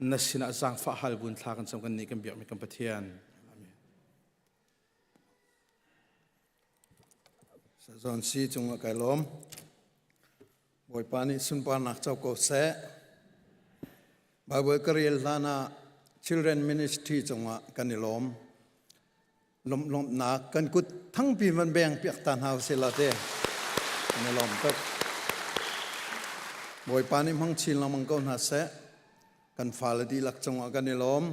na sinah zaangfah hal buin thla kan cam kan nih kan biakmi kan Pathian. Amen. Sazon si cungah kai lawm. Bawipa nih sunparnak co ko seh. Bible ka rel hlan ah Children Ministry cungah kan i lawm. Lawmh-lawmhnak kan kut thangpi van beng piak ta hna usih la te. Kan i lawm tuk. Bawipa nih hmang chin lengmang ko hna seh. Kan fale dihlak cungah kan i lawm.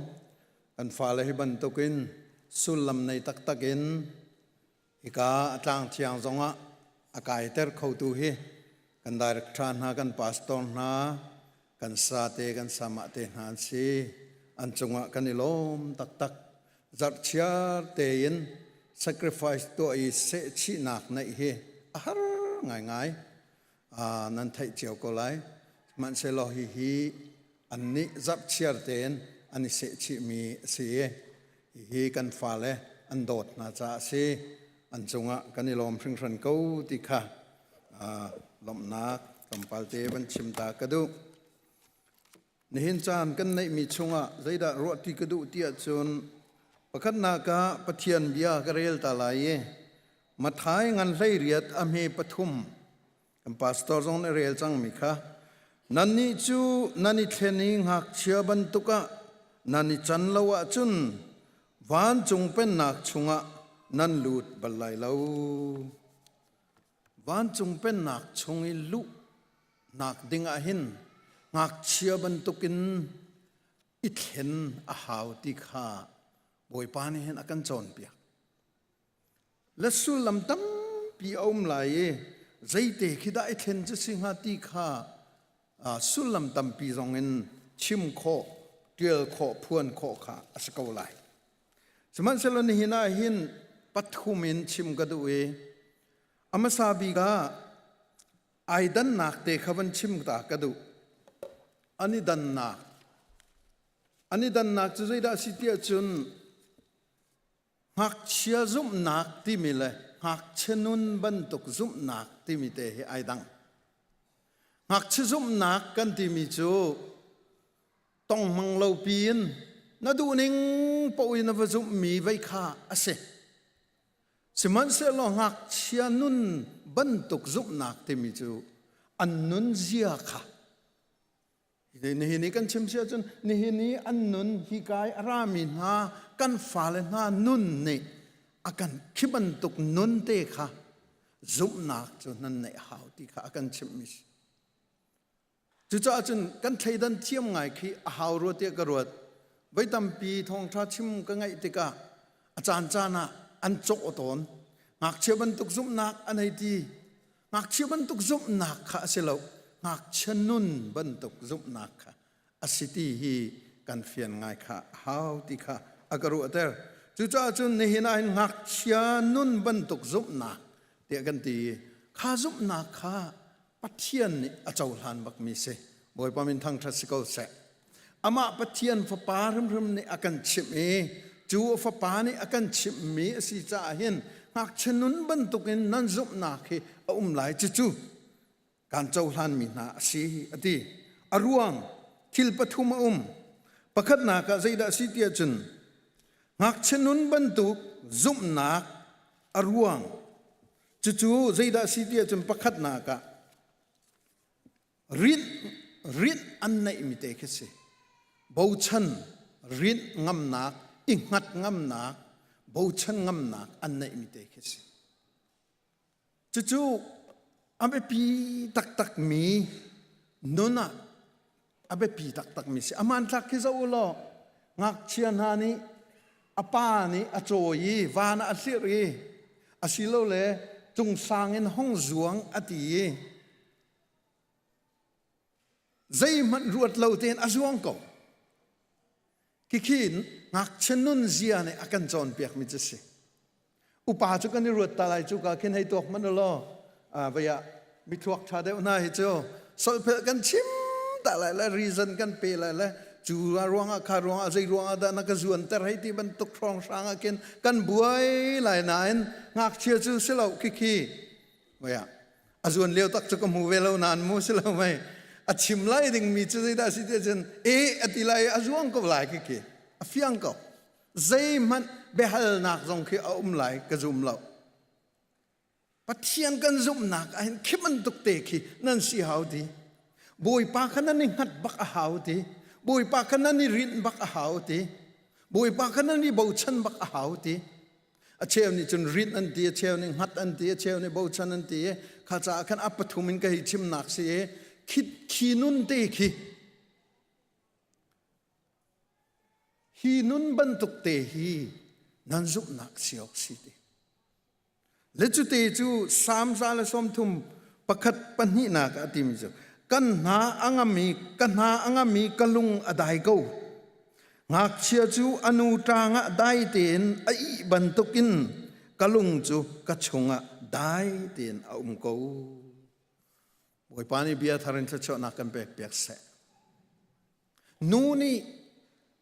Kan fale hi bantukin sullam nei taktak in Hika a tlang thiang zongah a kaiter khotu hi kan director hna, kan pastor hna, kan sate, kan samah te hna an si. An cungah kan i lawm taktak. Zarhchiar tein sacrifice tuah i sehchihnak neih hi a har ngaingai. Nan theih cio ko lai. Sihmanhsehlaw hihi annih zarhchiar tein an i sehchihmi a si i hihi kan fale an dawt hna caah a si. An cungah kan i lawm hringhran ko ti kha lawmhnak tlawmpal te van chim ta ka duh. Nihin caan kan neihmi chungah zeidah ruahti ka duh ti ahcun pakhatnak ah Pathian bia ka rel ta lai i Matthai ngan 18 a hme pathum kan pastor zong nih rel cangmi kha nannih cu nan i thlen i ngakchia bantuk ah nan i can lo ahcun vancung pennak chungah nan lut bal lai lo. Vancung pennak chung i luh nak ding ah hin ngakchia bantukin i thlen a hau ti kha Bawipa nih hin a kan cawnpiak. Le sullam tampi a um lai i zeite khi dah i thlen cu si hnga ti kha sullam tampi zong in chim khawh, ṭial khawh, phuan khawh kha a si ko lai. Sihmanhsehlaw nihin ah hin pathum in chim ka duh i a hmasa bik ah ai dannak te kha van chim ta ka duh. An i dannak. An i dannak cu zeidah a si tiah cun ngakchia zumhnak timi le ngakchia nun bantuk zumhnak timi te hi ai dang. Ngakchia zumhnak kan timi cu tong hmang lo piin na duhning paoh in na va zumhmi vei kha a si. Sihmanhsehlaw ngakchia nun bantuk zumhnak timi cu an nunzia kha nihin i kan chim si ahcun nihin i an nun hi kai a rami hna kan fale hna nun nih a kan khi bantuk nun te kha zumhnak cu nan neih hau ti kha a kan chimhmi si. Cucaah cun kan thleidan thiam ngai khi a hau rua tiah ka ruat. Voi tampi thawngṭha chim ka ngaih tikah a caancaan ah an cawh tawn. Ngakchia bantuk zumhnak an hei ti. Ngakchia bantuk zumhnak kha a si lo. Ngakchia nun bantuk zumhnak kha a si ti hi kan fian ngai kha a hau ti kha a ka ruahter. Cucaah cun nihin ah hin ngakchia nun bantuk zumhnak tiah kan ti i kha zumhnak kha Pathian nih a cohlan bakmi si. Bawipa min thangṭhat si ko seh. Amah Pathian Fapa hrimhrim nih a kan chimh i cu a Fapa nih a kan chimhmi a si caah hin ngakchia nun bantukin nan zumhnak hi a um lai cucu kan cohlanmi hna a si a ti. A ruang thil pathum a um. Pakhatnak ah zeidah a si tiah cun ngakchia nun bantuk zumhnak a ruang Cucu zeidah a si ti ahcun pakhatnak ah rinh rinh an neihmi te khi si. Bochan rinh ngamnak, i hngat ngamnak, bochan ngamnak an neihmi te khi si. Cucu a biapi taktakmi nun ah a biapi taktakmi si. A hmanthlak khi zoh u law. Ngakchia hna nih a pa nih a cawi i van ah a hlirh i asilole cungsang in hong zuang a ti i zeihmanh ruat lo tein a zuang ko. Khikhi ngakchia nunzia nih a kan cawnpiakmi cu si. Upa cu kan i ruat ta lai cu ka khin hei tuak hmanh law vei ah mithuak ṭha deuh hna hi cu solphelh kan chim ta lai le reason kan pe lai le cu ruangah kha ruangah zei ruangah dah na ka zuanter hei ti bantuk hrawnghrang ah khin kan buai lai nain ngakchia cu si lo khikhi vei ah a zuan lio tak cu ka hmu ve lo nain mu si lo mei a chim lai dingmi cu zeidah si ti cun e a ti lai a zuang ko lai khikhi a fiang ko Zeihmanh biahalnak zong khi a um lai ka zum lo. Pathian kan zumhnak ah hin khi bantuk te khi nan si hau ti. Bawipa kha nan i hngat bak a hau ti. Bawipa kha nan i rinh bak a hau ti. Bawipa kha nan i bochan bak a hau ti. A cheu nih cun rinh an ti, a cheu nih hngat an ti, a cheu nih bochan an ti. Kha caah khan a pathum in ka hi chimnak si i khi, khi nun te khi Hi nun bantuk te hi nan zumhnak si awk si ti. Le cute cu Salm 130 pakhat pahnihnak ah a timi cu kan hna a ngam i ka hna a ngam i ka lung a dai ko. Ngakchia cu a nu ṭang ah dai tein a ih bantukin ka lung cu ka chungah dai tein a um ko. Bawipa nih bia thar in thluachuahnak kan pek piak seh. Nu nih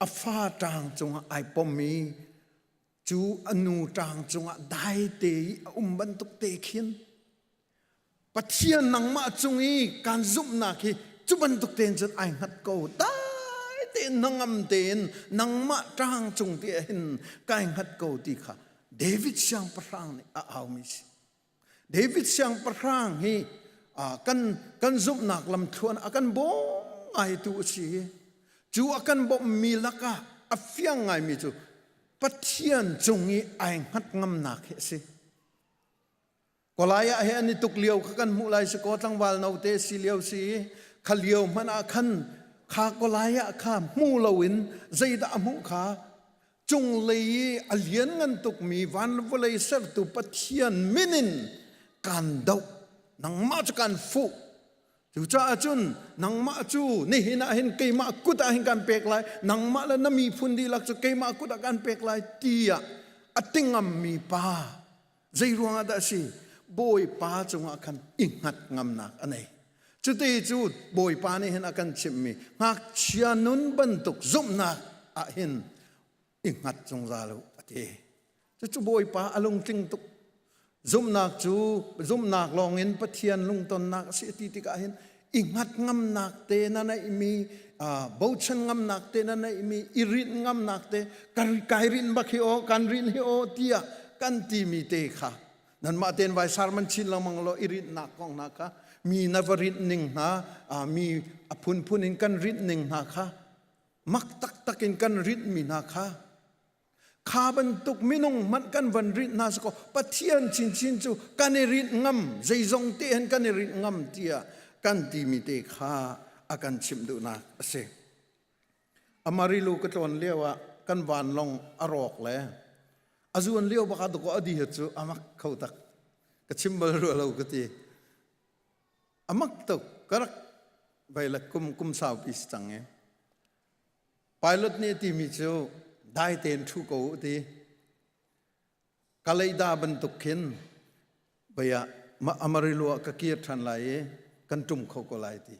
a fa ṭang cungah ai pom i cu a nu ṭang cungah daite i a um bantuk te khin Pathian nangmah cung i kan zumhnak hi cu bantuk tein cun ai hngat ko dai tein hnangam tein nangmah ṭang cung te ah hin kai hngat ko ti kha David siangpahrang nih a aumi si. David siangpahrang hi kan kan zumhnak lamthluan a kan bawm ngaitu a si. Cu a kan bawmhmi lakah a fiang ngaimi cu Pathian cung i ai hngat ngamnak hi a si. Kolai ah he an i tuk lio kha kan hmuh lai si kaw tlangval note si lio si kha lio hmanh ah khan kha kolai ah kha hmu loin zeidah a hmuh kha Cunglei i a lianngan tukmi van le vawlei sertu Pathian min in kaan doh. Nangmah cu kaan fuh. Cucaah cun nangmah cu nihin ah hin keimah kut ah hin kaan pek lai, nangmah le na miphun dihlak cu keimah kut ah kaan pek lai tiah a ti ngammi pa zei ruangah dah a si? Bawipa cungah khan i hngat ngamnak a nei. Cuti cu Bawipa nih hin a kan chimhmi ngakchia nun bantuk zumhnak ah hin i hngat zungzal u a ti. Cucu Bawipa a lungtling tuk. Zumhnak cu zumhnak lawngin Pathian lungtonnak a si ti tikah hin i hngat ngamnak te na neihmi bochan ngamnak te na neihmi i rinh ngamnak te kai rinh bak hi aw kan rinh hi aw tiah kan timi te kha Nanmah tein vai sarman chin lengmang law i rinhnak kong hna kha mi na va rinh ning hna mi a phunphun in kan rinh ning hna kha mak taktak in kan rinh mi hna kha kha bantuk minung hmanh kan van rinh hna sikaw Pathian chinchin cu kan i rinh ngam zeizong te hin kan i rinh ngam tiah kan timi te kha a kan chimh duhnak a si. Amarillo ka tlawn lio ah kan vanlawng a rawk le a zuan lio bak ah dakaw a di cu a mak kho tak ka chim bal rua lo ka ti a mak tuk ka rak vai le kum kum saupi si cang e pilot nih a timi cu dai tein ṭhu ko u ti ka leida bantuk khin vai ah Amarillo ah ka kir ṭhan lai i kan ṭum kho ko lai ti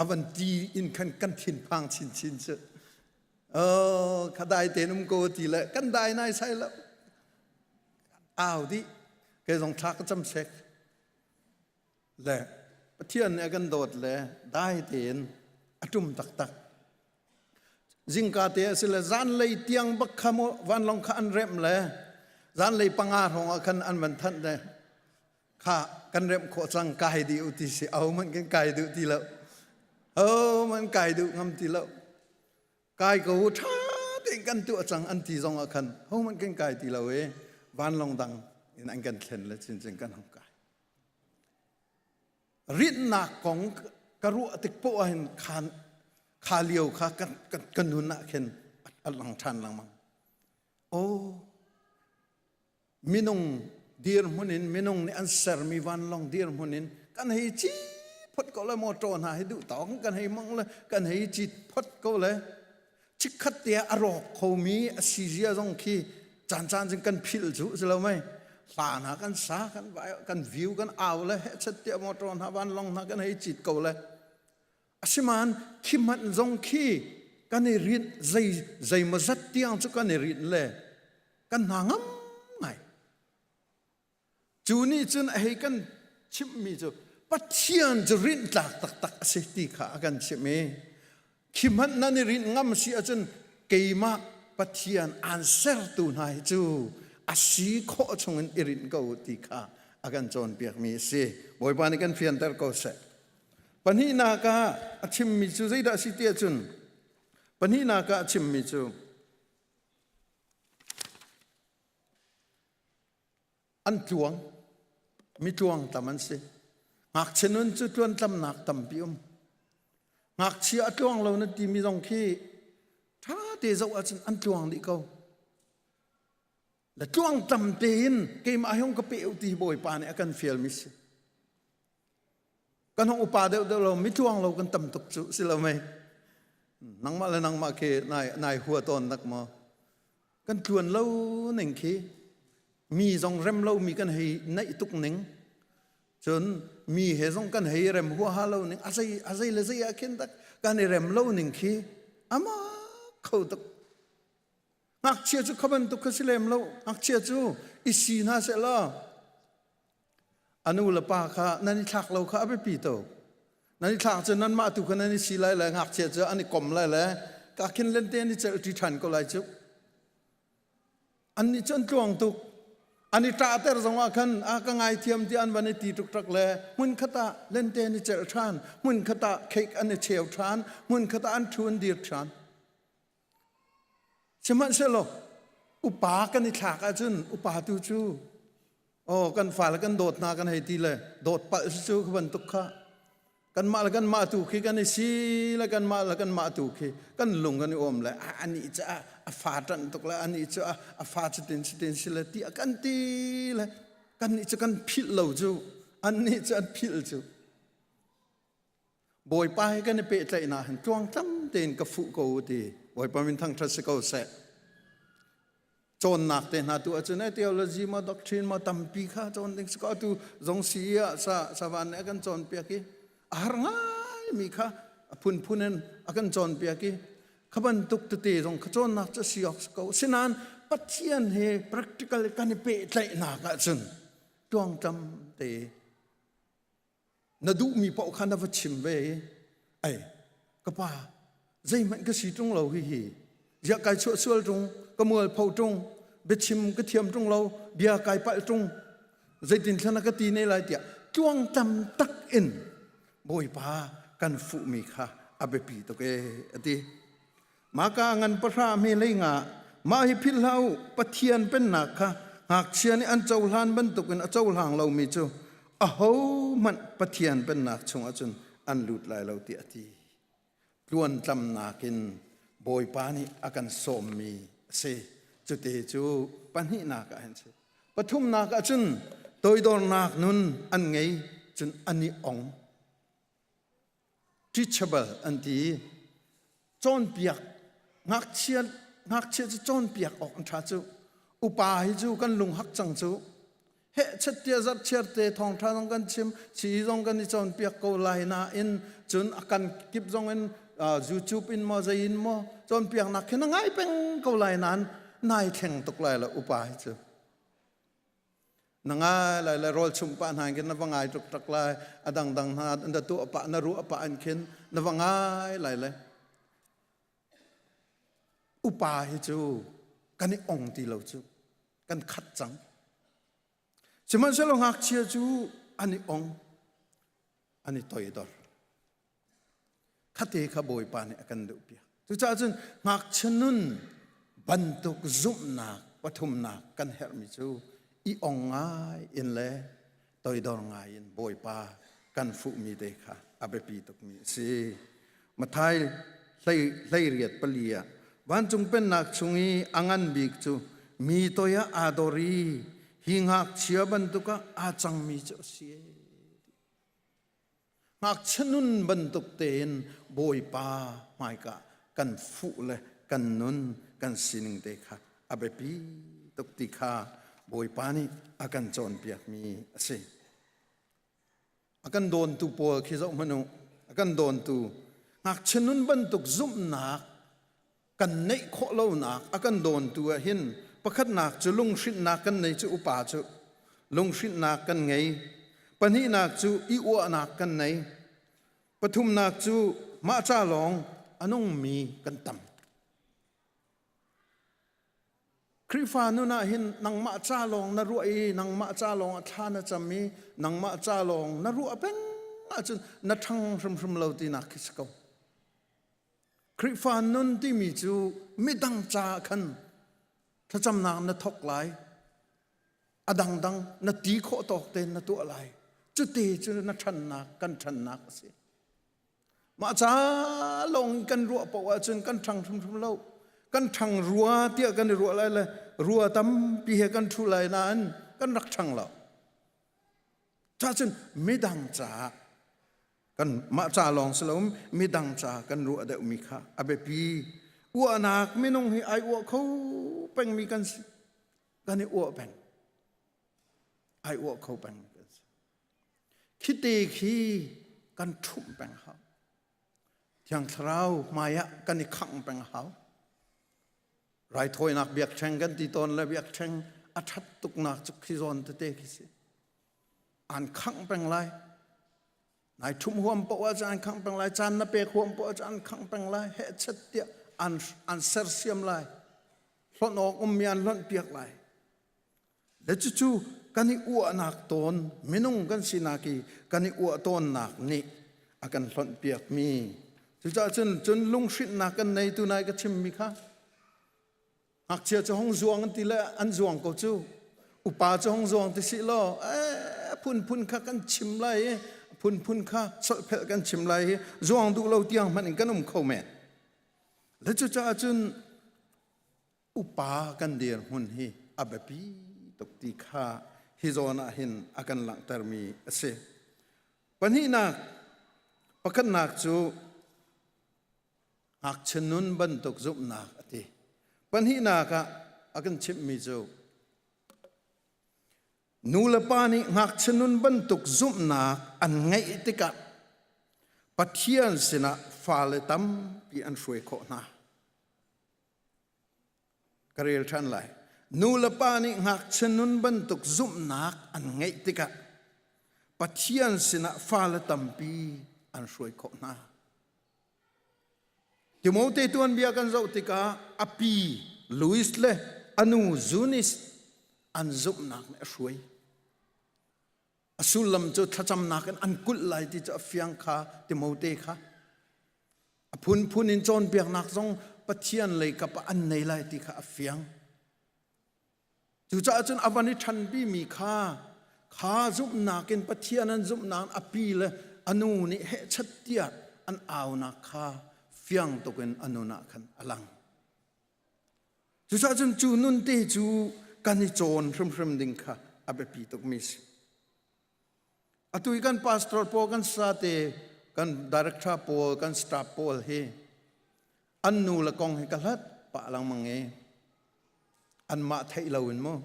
A van ti in khan kan thinphang chinchin cu. Oh, kha dai tein um ko ti le kan dai nai sai lo. Au dih. Kei zong thla ka cam sek. Le Pathian nih a kan dawt le dai tein a ṭum taktak. Zingka te a si le zanlei tiang bak kha mu vanlawng kha an remh le zanlei panga hrawng ah khan an van thanh le kha kan remh khawh cang kai dih u ti si ahohmanh kan kai duh ti lo ahohmanh kai duh ngam ti lo kai ko u ṭha tein kan tuah cang an ti zong ah khan hohmanh kan kai ti lo i vanlawng dang in an kan thlen le chinchin kan hong kai rinnak kong ka ruah tik poah hin khan. Kha lio kha kan, kan, kan nun ah khin a lang ṭhan lengmang. Oh, minung dirhmun in minung nih an sermi vanlawng dirhmun in kan hei ci phot ko le motor hna hi duh tawk kan hei mang le kan hei cit phot ko le chikkhat te a rawk khomi a si zia zong khi caan caan cun kan philh cu si lo mei hla hna kan sa kan vai kan view kan au le hechet tiah motor hna vanlawng hna kan hei cit ko le asiman khi hmanh zong khi kan i rinh zei zeimaw zat tiang cu kan i rinh le kan hna ngam ngai Cu nih cun a hei kan chimhmi cu Pathian cu rinh tlak taktak a si ti kha a kan chimh i khi hmanh nan i rinh ngam si ahcun keimah Pathian aan sertu hna hi cu a si khawh chungin i rinh ko ti kha a kan cawnpiakmi a si. Bawipa nih kan fianter ko seh. Pahnihnak ah a chimmi cu zeidah a si ti ahcun pahnihnak ah a chimmi cu An tluang. Mi tluang tam an si. Ngakchia nun cu tluantlamnak tampi um. Ngakchia a tluang lo na timi zong khi ṭha te zoh ahcun an tluang dih ko. Le tluangtlam tein keimah hi hong ka pe u ti Bawipa nih a kan fialmi si. Kan hong upa deuh deuh lo mi tluang lo kan tam tuk cu si lo mei. Nangmah le nangmah khi nai nai hua tawn nak maw? Kan tluan lo ning khi mi zong rem lo mi kan hei naih tuk ning cun mi he zong kan hei rem huaha lo ning a zei a zei le zei ah khin tak kan i rem lo ning khi ama kho tuk ngakchia cu kha bantuk kha si lem lo ngakchia cu i si hna seh law a nu le pa kha nan i thlak lo kha a biapi to nan i thlak cu nanmah tu kha nan i si lai le ngakchia cu an i kom lai le ka khin lente an i celh ṭi ṭhan ko lai cu Annih cu an tluang tuk. An i ṭahter zongah khan a ka ngaithiam tiah an van i ti ṭukṭak le hmunkhat ah lente an i celh ṭhan, hmunkhat ah cake an i cheu ṭhan, hmunkhat ah an ṭhu an dir ṭhan. Sihmanhsehlaw upa kan i thlak ahcun upa tu cu oh kan fale kan dawt hna kan hei ti le dawt palh si cu khi bantuk kha kanmah le kanmah tu khi kan i si le kanmah le kanmah tu khi kan lung kan i awm le anih cu a fa ṭanh tuk le anih cu a fa cutin cutin si le ti a kan ti le kannih cu kan philh lo cu annih cu an philh cu Bawipa he kan i pehtlaihnak hin tluangtlam tein ka fuh ko ti Bawipa min thangṭhat si ko seh cawnnak te hna tu ahcun eh theology maw doctrine maw tampi kha cawn ding si ko atu zong si ah sa savan nih a kan cawnpiak i a har ngai mi kha a phunphun in a kan cawnpiak i kha bantuk tete zong kha cawnnak cu si awk si ko sinain Pathian he practical kan i pehtlaihnak ahcun tluangtlam te Na duhmi paoh kha na va chim ve i ei ka pa zeihmanh ka si ṭung lo hihi ziah kai chuah sual ṭung ka mualpho ṭung biachim ka thiam ṭung lo bia kai palh ṭung zeitin thlan a ka ti ne lai tiah tluangtlam tak in Bawipa kan fuhmi kha a biapi tuk ee a ti. Maka ngan pahra hme lei nga mah hi philh hlah u Pathian pennak kha ngakchia nih an cohlan bantukin a cohlang lomi cu ahohmanh Pathian pennak chungah cun an lut lai lo tiah a ti. Tluantlamnak in Bawipa nih a kan sawmmi a si. Cute cu pahnihnak ah hin si. Pathumnak ah cun toidornak nun an ngei cun an i ong. Teachable an ti. Cawnpiak ngakchia ngakchia cu cawnpiak awk an ṭha cu. Upa hi cu kan lunghak cang cu. Heh chet tia zarh chiar te thawngṭha zong kan chim, sii zong kan i cawnpiak ko lai nain cun a kan kip zong in YouTube in maw zei in maw cawnpiaknak khi na ngai peng ko lai nain nai thleng tuk lai lo upa hi cu. Na ngai lai le rawl chumh pah hna in khin na va ngai tuk lai a dangdang hna na tuah pah na ruah pah in khin na va ngai lai le upa hi cu kan i ong ti lo cu kan khat cang sihmanhsehlaw ngakchia cu an i ong an i toidor Khate kha Bawipa nih a kan duhpiak. Cucaah cun ngakchia nun bantuk zumhnak pathumnak kan herhmi cu i ong ngai in le toidor ngai in Bawipa kan fuhmi te kha a biapi tukmi a si. Matthai. Hlei riat pali ah vancung pennak chung i a ngan bik cu mi toi ah aa dor i hi ngakchia bantuk ah aa cangmi cu a si. Ngakchia nun bantuk tein Bawipa hmaika kan fuh le kan nun kan sining te kha a biapi tuk ti kha Bawipa nih a kan cawnpiakmi a si. A kan dawntu pawl khi zoh hmanh u. A kan dawntu ngakchia nun bantuk zumhnak kan neih khawh lonak a kan dawntu ah hin pakhatnak cu lunghrinhnak kan nei cu upa cu lunghrinhnak kan ngei. Pahnihnak cu i uahnak kan nei. Pathumnak cu mah ca lawng a nungmi kan tam. Khrihfa nun ah hin nangmah ca lawng na ruah i nangmah ca lawng a thla na cam i nangmah ca lawng na ruah peng ahcun na ṭhang hrimhrim lo tinak khi si ko. Khrihfa nun timi cu midang ca khan thlacamnak na thawk lai, a dangdang na ti khawh tawk tein na tuah lai. Cuti cu na ṭhannak kan ṭhannak a si. Mah ca lawng kan ruah paoh ahcun kan ṭhang hrimhrim lo. Kan ṭhang rua tiah kan i ruah lai le rua tampi he kan ṭhu lai nain kan rak ṭhang lo. Cacun midang caah kan mah ca lawng si lo midang ca kan ruah deuhmi kha a biapi. Uahnak minung hi ai uah kho pengmi kan si. Kan i uah peng. Ai uah kho peng kan si. Khite khi kan ṭhumh peng hau. Thiang Thlarau hmai ah kan i khangh peng hau. Raithawinak biakṭheng kan ti tawn le biakṭheng a ṭhat tuknak cu khi zawn tete khi si. An khangh peng lai. Nai ṭhumh huam paoh ahcun an khangh peng lai. Caan na pek huam paoh ahcun an khangh peng lai. Hehchet tiah an, an sersiam lai. Hlonh awk ummi an hlonh piak lai. Le cucu kan i uahnak tawn minung kan sinak i kan i uah tawnnak nih a kan hlonhpiakmi cucaah cun cun lunghrinhnak kan nei tu nai ka chimmi kha ngakchia cu hong zuang an ti le an zuang ko cu upa cu hong zuang ti si law eh phunphun kha kan chim lai i phunphun kha solhphelh kan chim lai i zuang duh lo tiang hmanh in kan um kho men le cucaah cun upa kan dirhmun hi a biapi tuk ti kha hi zawn ah hin a kan langhtermi a si. Pahnihnak, pakhatnak cu ngakchia nun bantuk zumhnak a ti. Pahnihnak ah a kan chimhmi cu nu le pa nih ngakchia nun bantuk zumhnak an ngeih tikah Pathian sinah fale tampi an hruai khawh hna. Ka rel ṭhan lai. Nu le pa nih ngakchia nun bantuk zumhnak an ngeih tikah Pathian sinah fale tampi an hruai khawh hna. Timote tuanbia kan zoh tikah a pi Louis le a nu Zunis an zumhnak nih a hruai. A sullam cu thlacamnak in an kulh lai ti cu a fiang kha Timote kha. A phunphun in cawnpiaknak zong Pathian lei kap ah an nei lai ti kha a fiang. Cucaah cun a van i ṭhanpimi kha kha zumhnak in Pathian an zumhnak a pi le a nu nih hehchat tiah an aunak kha fiang tuk in a nun ah khan a lang. Cucaah cun cu nun te cu kan i cawn hrimhrim ding kha a biapi tukmi si. Atu i kan pastor pawl kan sate kan director pawl kan staff pawl hi an nu le kong hi ka hlat pah lengmang i anmah theih lo in mu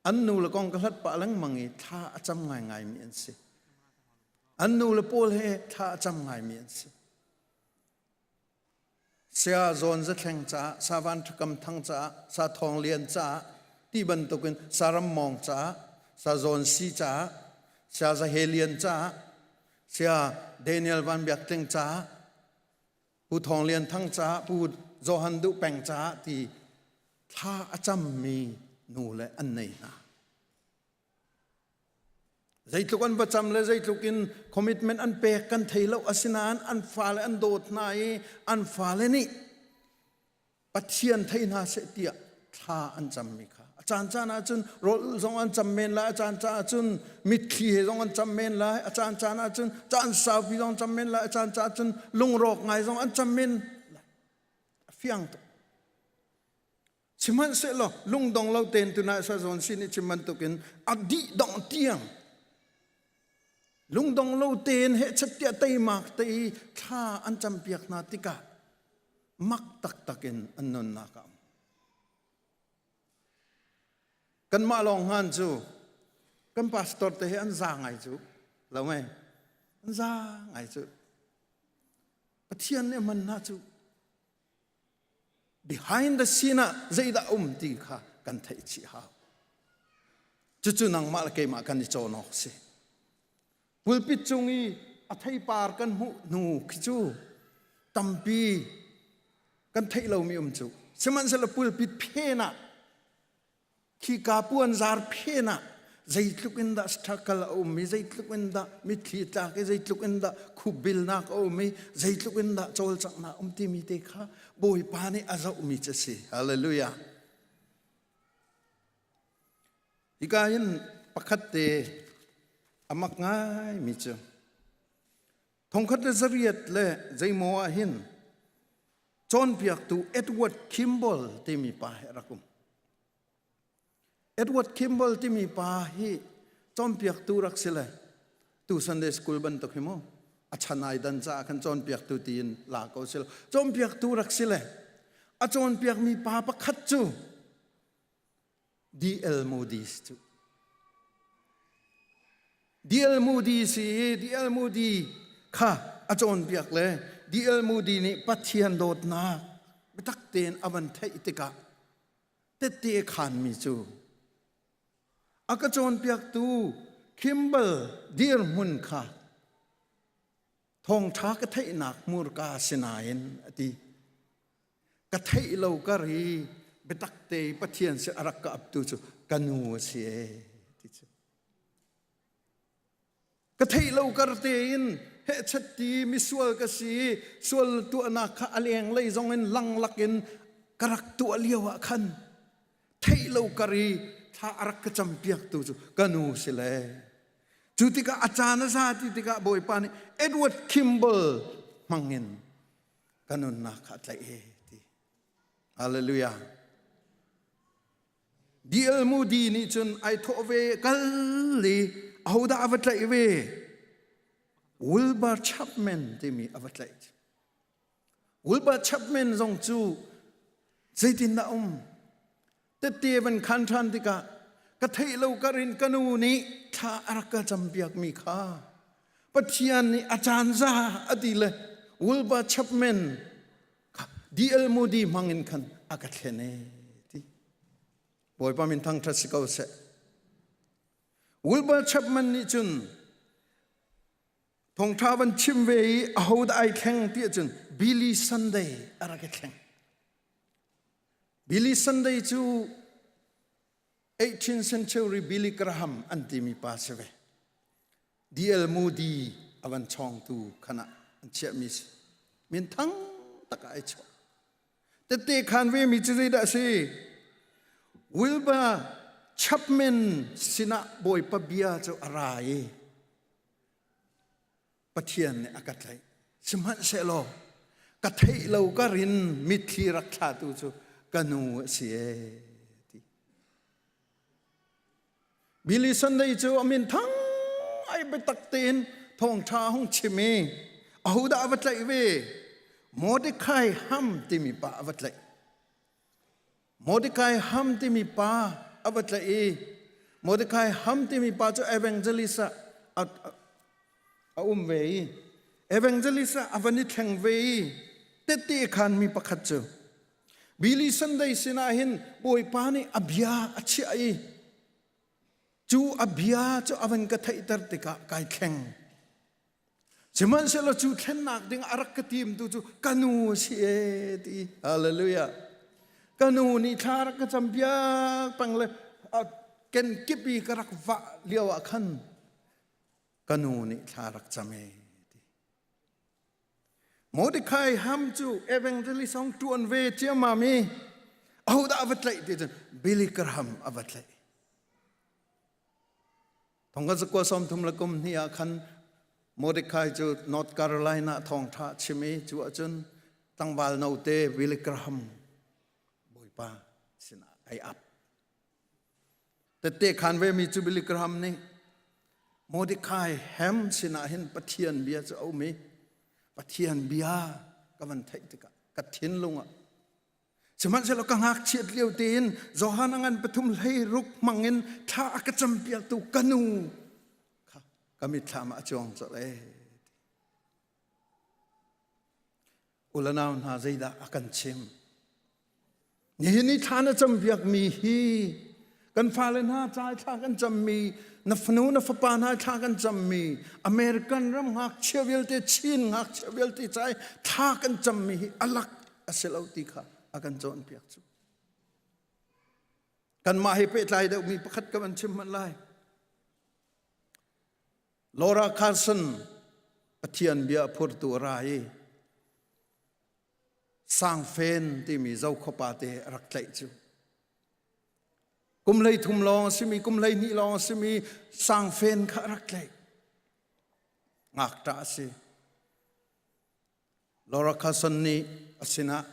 an nu le kong ka hlat pah lengmang i thla a cam ngaingai mi an si an nu le pawl he thla a cam ngaimi an si Saya Zawn Zathleng caah, Savan Ṭhakam Thang caah, Sa Thawng Lian caah, ti bantukin Saram Mawng caah, Sa Zawn Si caah, Saya Za He Lian caah, Saya Daniel Van Biak Tling caah, Pu Thawng Lian Thang caah, Pu Johan Duh Peng caah ti thla a cammi nu le an nei hna. Zeitluk an va cam le zeitluk in commitment an pek kan thei lo asinain an fale an dawt hna i an fale nih Pathian thei hna seh tiah thla an cammi kha a. A caan caan ahcun rawl zong an cam men lai, a caan caan ahcun mitthli he zong an cam men lai, a caan caan ahcun caan saupi zong cam men lai, a caan caan ahcun lungrawk ngai zong an cam men lai. A fiang tuk. Sihmanhsehlaw lungdong lo tein tunah sa zawn sin i chim bantukin a dih dongh tiang lungdong lo tein hehchet tiah teimak te i thla an campiak hna tikah mak taktak in an nunnak a um. Kanmah lawng hngan cu kan pastor te hi an za ngai cu lo mei an za ngai cu Pathian nih a hman hna cu behind the scene ah zeidah um ti kha kan theih chih hau cucu nangmah le keimah kan i cawn awk si pulpit cung i a theipar kan hmuh hnu khi cu tampi kan theih lomi um cu sihmanhsehlaw pulpit phen ah Khika puanzar phen ah zeitluk in dah struggle a um i zeitluk in dah mitthli tlak i zeitluk in dah khupbilnak a um i zeitluk in dah cawlcanghnak um timi te kha Bawipa nih a zohmi cu a si. Hallelujah. Hika hin pakhat te a mak ngaimi cu thongkhat le zariat le zeimaw ah hin cawnpiaktu Edward Kimball timi pa hi a rak um. Edward Kimball timi pa hi cawnpiaktu rak si le tu Sunday school bantuk hi mu a chan ai dan caah khan cawnpiaktu tiin la ko si lo cawnpiaktu rak si le a cawnpiakmi pa pakhat cu D.L. Moody cu D.L. Moody si i D.L. Moody kha a cawnpiak le D.L. Moody nih Pathian dawtnak biatak tein a van theih tikah tette a khanmi cu a ka cawnpiaktu Kimball dirhmun kha thawngṭha ka theihnak hmurka si nain a ti. Ka theih lo kar i biatak te i Pathian sin a rak ka aptu cu ka nu a si ee ti cu. Ka theih lo kar tein hehchet ti misual ka si i sual tuahnak kha a lenglei zong in langlak in ka rak tuah lio ah khan theih lo kar i thla a rak ka campiaktu cu ka nu si le cu tikah a caan a za ti tikah Bawipa nih Edward Kimball hmangin ka nunnak kha a tlaih e ti hallelujah D.L. Moody nih cun ai thawh ve kal i ahodah a va tlaih ve Wilbur Chapman timi a va tlaih Wilbur Chapman zong cu zeitindah um tette van khan ṭhan tikah ka theih lo kar in ka nu nih thla a rak ka campiakmi kha Pathian nih a caan za a ti le Wilbur Chapman kha D.L. Moody hmang in khan a ka thlen e ti Bawipa min thangṭhat si ko seh Wilbur Chapman nih cun thawngṭha van chim ve i ahodah ai thleng ti ahcun Billy Sunday a rak i thleng Billy Sunday cu 18th century Billy Graham an timi pa si ve. D.L. Moody a van chawngtu khan ah an chiahmi si. Min thang tak ah ai chuah. Tette khan ve mi cu zeidah a si? Wilbur Chapman sinah Bawipa bia cu a ra i Pathian nih a ka tlaih. Sihmanhsehlaw ka theih lo kar in mitthli rak thlatu cu ka nu a si ee ti. Billy Sunday cu a min thang ai biatak tein thawngṭha a hung chim i ahodah a va tlaih ve? Mordecai Ham timi pa a va tlaih. Mordecai Ham timi pa a va tlaih i Mordecai Ham timi pa cu evangelist ah a, a um ve i evangelist ah a van i thleng ve i tette khan mi pakhat cu Billy Sunday sinah hin Bawipa nih a bia a chiah i cu a bia cu a van ka theihter tikah kai thleng Sihmanhsehlaw cu thlennak ding a rak ka timtu cu ka nu a si ee ti. Hallelujah. Ka nu nih thla rak ka campiak peng le ken kip i ka rak vah lio ah khan ka nu nih thla rak cam ee ti. Mordecai ham cu evangelist hong ṭuan ve ciammam i. Ahodah a va tlaih ti cun Billy Graham a va tlaih. Thongka zakua som thum le kum hnih ah khan Mordecai cu North Carolina thawngṭha chim i cu ahcun tlangval note Billy Graham Bawipa sinah ai ap. Tette khan ve mi cu Billy Graham nih Mordecai Ham sinah hin Pathian bia cu a um i Pathian bia ka van theih tikah ka thinlung ah Sihmanhsehlaw ka ngakchiat lio tein Johan a ngan pathum hlei ruk hmangin thla a ka campiaktu ka nu kha ka mitthlam ah a cuang colh ee. Ulanau hna zeidah a kan chim? Nihin i thla na campiakmi hi kan fale hna ca i thla kan cammi na fanu na fapa hna thla kan cammi American ram ngakchia vialte Chin ngakchia vialte ca i thla kan cammi hi alak a si lo ti kha a kan cawnpiak cu. Kanmah he pehtlai deuhmi pakhat ka van chim hmanh lai. Laura Carson Pathian bia phurtu a ra i Sangfen timi Zokhawpa te a rak tlaih cu. Kum hlei thum lawng a simi, kum hlei hnih lawng a simi Sangfen kha a rak tlaih. Ngakṭah a si. Laura Carson nih a sinah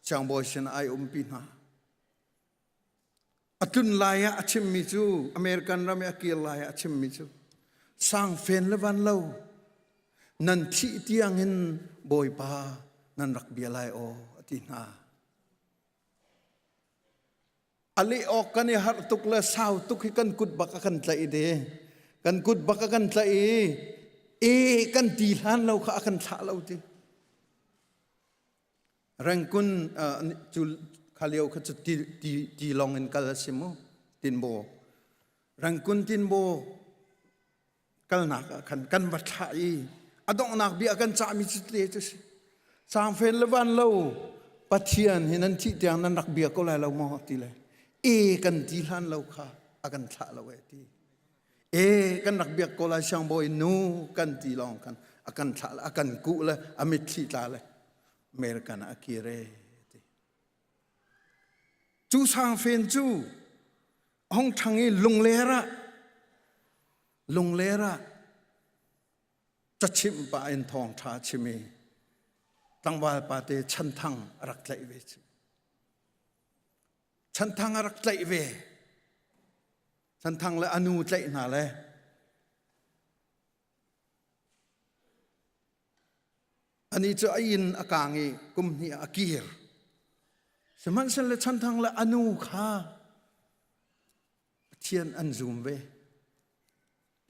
siangbawi sinah ai umpi hna. A tlun lai ah a chimmi cu American ram i a kir lai ah a chimmi cu sangfen le van lo nan thih tiangin Bawipa nan rak bia lai aw a ti hna. A leh awk kan i harh tuk le sau tuk hi kan kut bak a kan tlaih de. Kan kut bak a kan tlaih i e kan ti hlan lo kha a kan thlah lo ti. Rengkun cu kha lio kha cu ti, ti, ti lawng in kal a si mu tinbaw. Rengkun tinbaw kalnak ah khan kan va thlah i a donghnak bia kan cahmi cu te cu si. Sangfen le van lo Pathian hi nan thih tiang nan rak bia ko lai lo maw ti le e kan ti hlan lo kha a kan thlah lo e ti. E kan rak biak ko lai siangbawi nu kan ti lawng khan a kan thlah le a kan kuh le a mitthli tla le American ah a kir e ti. Cu sangfen cu hong ṭhang i lungler ah lungler ah cachimh pah in thawngṭha chim i tlangval pate chanthang a rak tlaih ve cu. Chanthang a rak tlaih ve. Chanthang le a nu tlaih hna le Ani cu a inn a kaang i kum hnih ah a kir. Sihmanhsehlaw Chanthang le a nu kha Pathian an zum ve.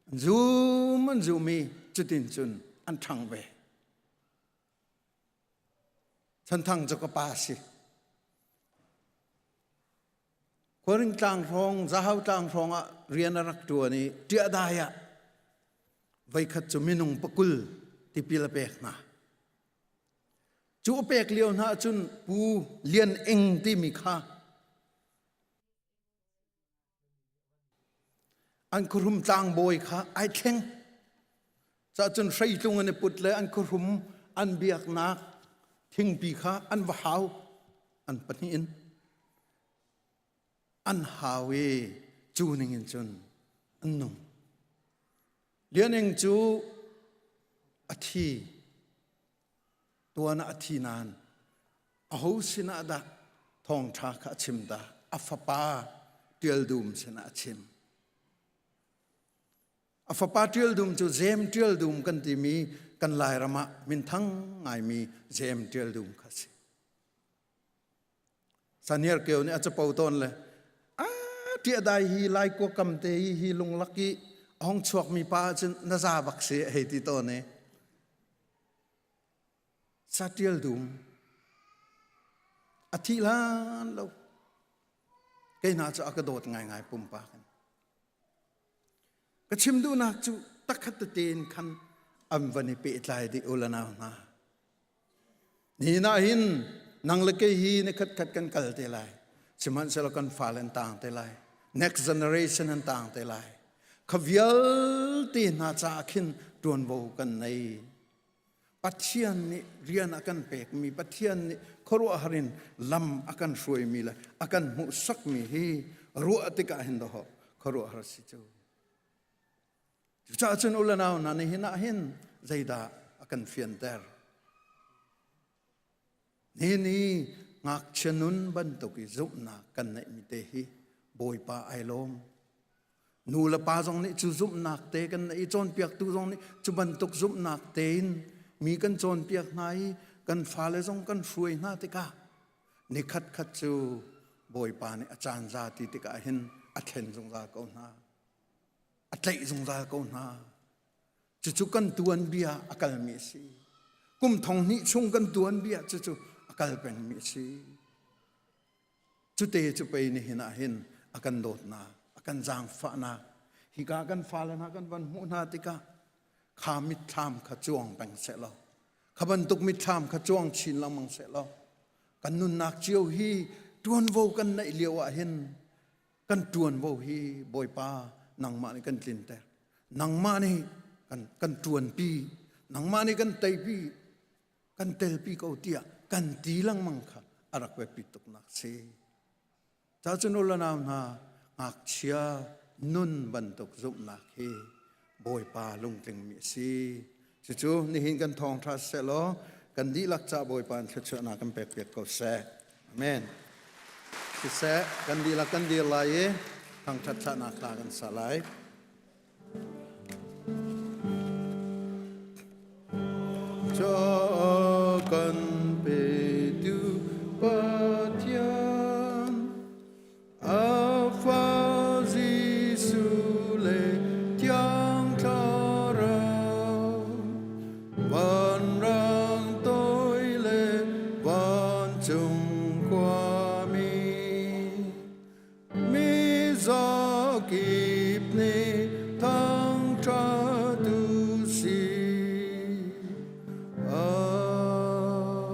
An zum an zum i cutin cun an ṭhang ve. Chanthang cu ka pa a si. Khuaring tlang hrawng, Zahau tlang hrawng ah rian a rak ṭuan i Ṭiahdai ah voikhat cu minung pakul tipil a pek hna. Cu a pek lio hna ahcun Pu Lian Eng timi kha an khuahrum tlangbawi kha ai thleng. Cahcun hreitlung an i put le an khuahrum an biaknak thingpi kha an va hau an pahnih in an hau i cu ning in cun an nung. Lian Eng cu a thi tuan ah a thi nain aho sinah dah thawngṭha kha a chim dah a fapa Ṭial Dum sinah a chim. A fapa Ṭial Dum cu Jem Ṭial Dum kan timi kan Lairam ah minthang ngaimi Jem Ṭial Dum kha a si. Saniar keo nih a capo tawn le a ṭiah dai hi lai kuakam te hi hi lunglak i a hong chuakmi pa ahcun na za bak si a hei ti tawn i saṭial dum a thih hlan lo kei hna cu a ka dawt ngaingai pumpak in ka chim duhnak cu takhat tete in khan an van i pehtlai dih u la nau hna Nihin ah hin nang le kei hi ni khat khat kan kal te lai. Sihmanhsehlaw kan fale an tang te lai. Next generation an tang te lai. Kha vialte hna caah khin ṭuanvo kan nei. Pathian nih rian a kan pekmi, Pathian nih khuaruahhar in lam a kan hruaimi le a kan hmuhsakmi hi ruah tikah hin dawh khuaruahhar si cu. Cucaah cun u le nau hna nihin ah hin zeidah a kan fianter? Nihin i ngakchia nun bantuk i zumhnak kan neihmi te hi Bawipa ai lawm. Nu le pa zong nih cu zumhnak te kan neih i cawnpiaktu zong nih cu bantuk zumhnak tein mi kan cawnpiak hna i kan fale zong kan hruai hna tikah nikhat khat cu Bawipa nih a caan za ti tikah hin a thlen zungzal ko hna. A tlaih zungzal ko hna. Cucu kan tuanbia a kalmi a si. Kum thong hnih chung kan tuanbia cucu a kal pengmi a si. Cute cu pei nihin ah hin a kan dawtnak, a kan zaangfahnak, hika kan fale hna kan van hmuh hna tikah kha mitthlam kha cuang peng seh law, kha bantuk mitthlam kha cuang chin lengmang seh law, kan nunnak cio hi tuanvo kan neih lio ah hin kan ṭuanvo hi Bawipa nangmah nih kan tlinter nangmah nih kan kan ṭuanpi nangmah nih kan teipi kan telpi ko tiah kan ti lengmang kha a rak biapi tuknak si ca cun u le nau hna ngakchia nun bantuk zumhnak hi Bawipa lungtlingmi a si cucu nihin kan thawngṭha seh law kan dihlak ca Bawipa in thluachuahnak kan pek piak ko seh amen siseh kan dihlak kan dir lai i thangṭhat thlahnak hla kan sa lai Ca kan petu Pathian A fa Jesuh le Thiang Thlarau, vanrang toi le vancung khuami, mi zakip nih thangṭhat u sih. Amen.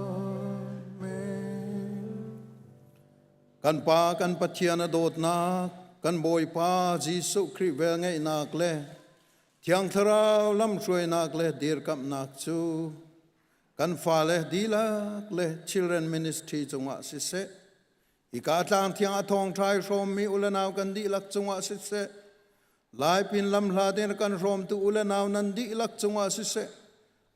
Kan Pa kan Pathian a dawtnak, kan Bawipa Jesuh Khrih velngeihnak le Thiang Thlarau lamhruainak le dirkamhnak cu kan fale dihlak le Children Ministry cungah siseh, hika tlang thiang a thawngṭha i hrawmmi u le nau kan dihlak cungah siseh, Laipin lamhla tein kan hrawmtu u le nau nan dihlak cungah siseh,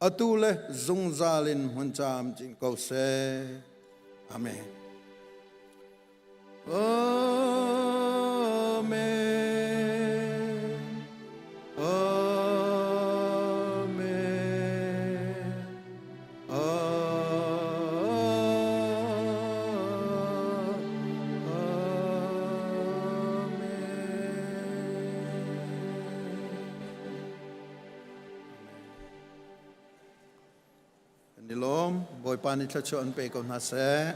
atu le zungzal in hmun camcin ko seh. Amen. Amen. Amen. Kan i lawm. Bawipa nih thluachuah an pe ko hna seh.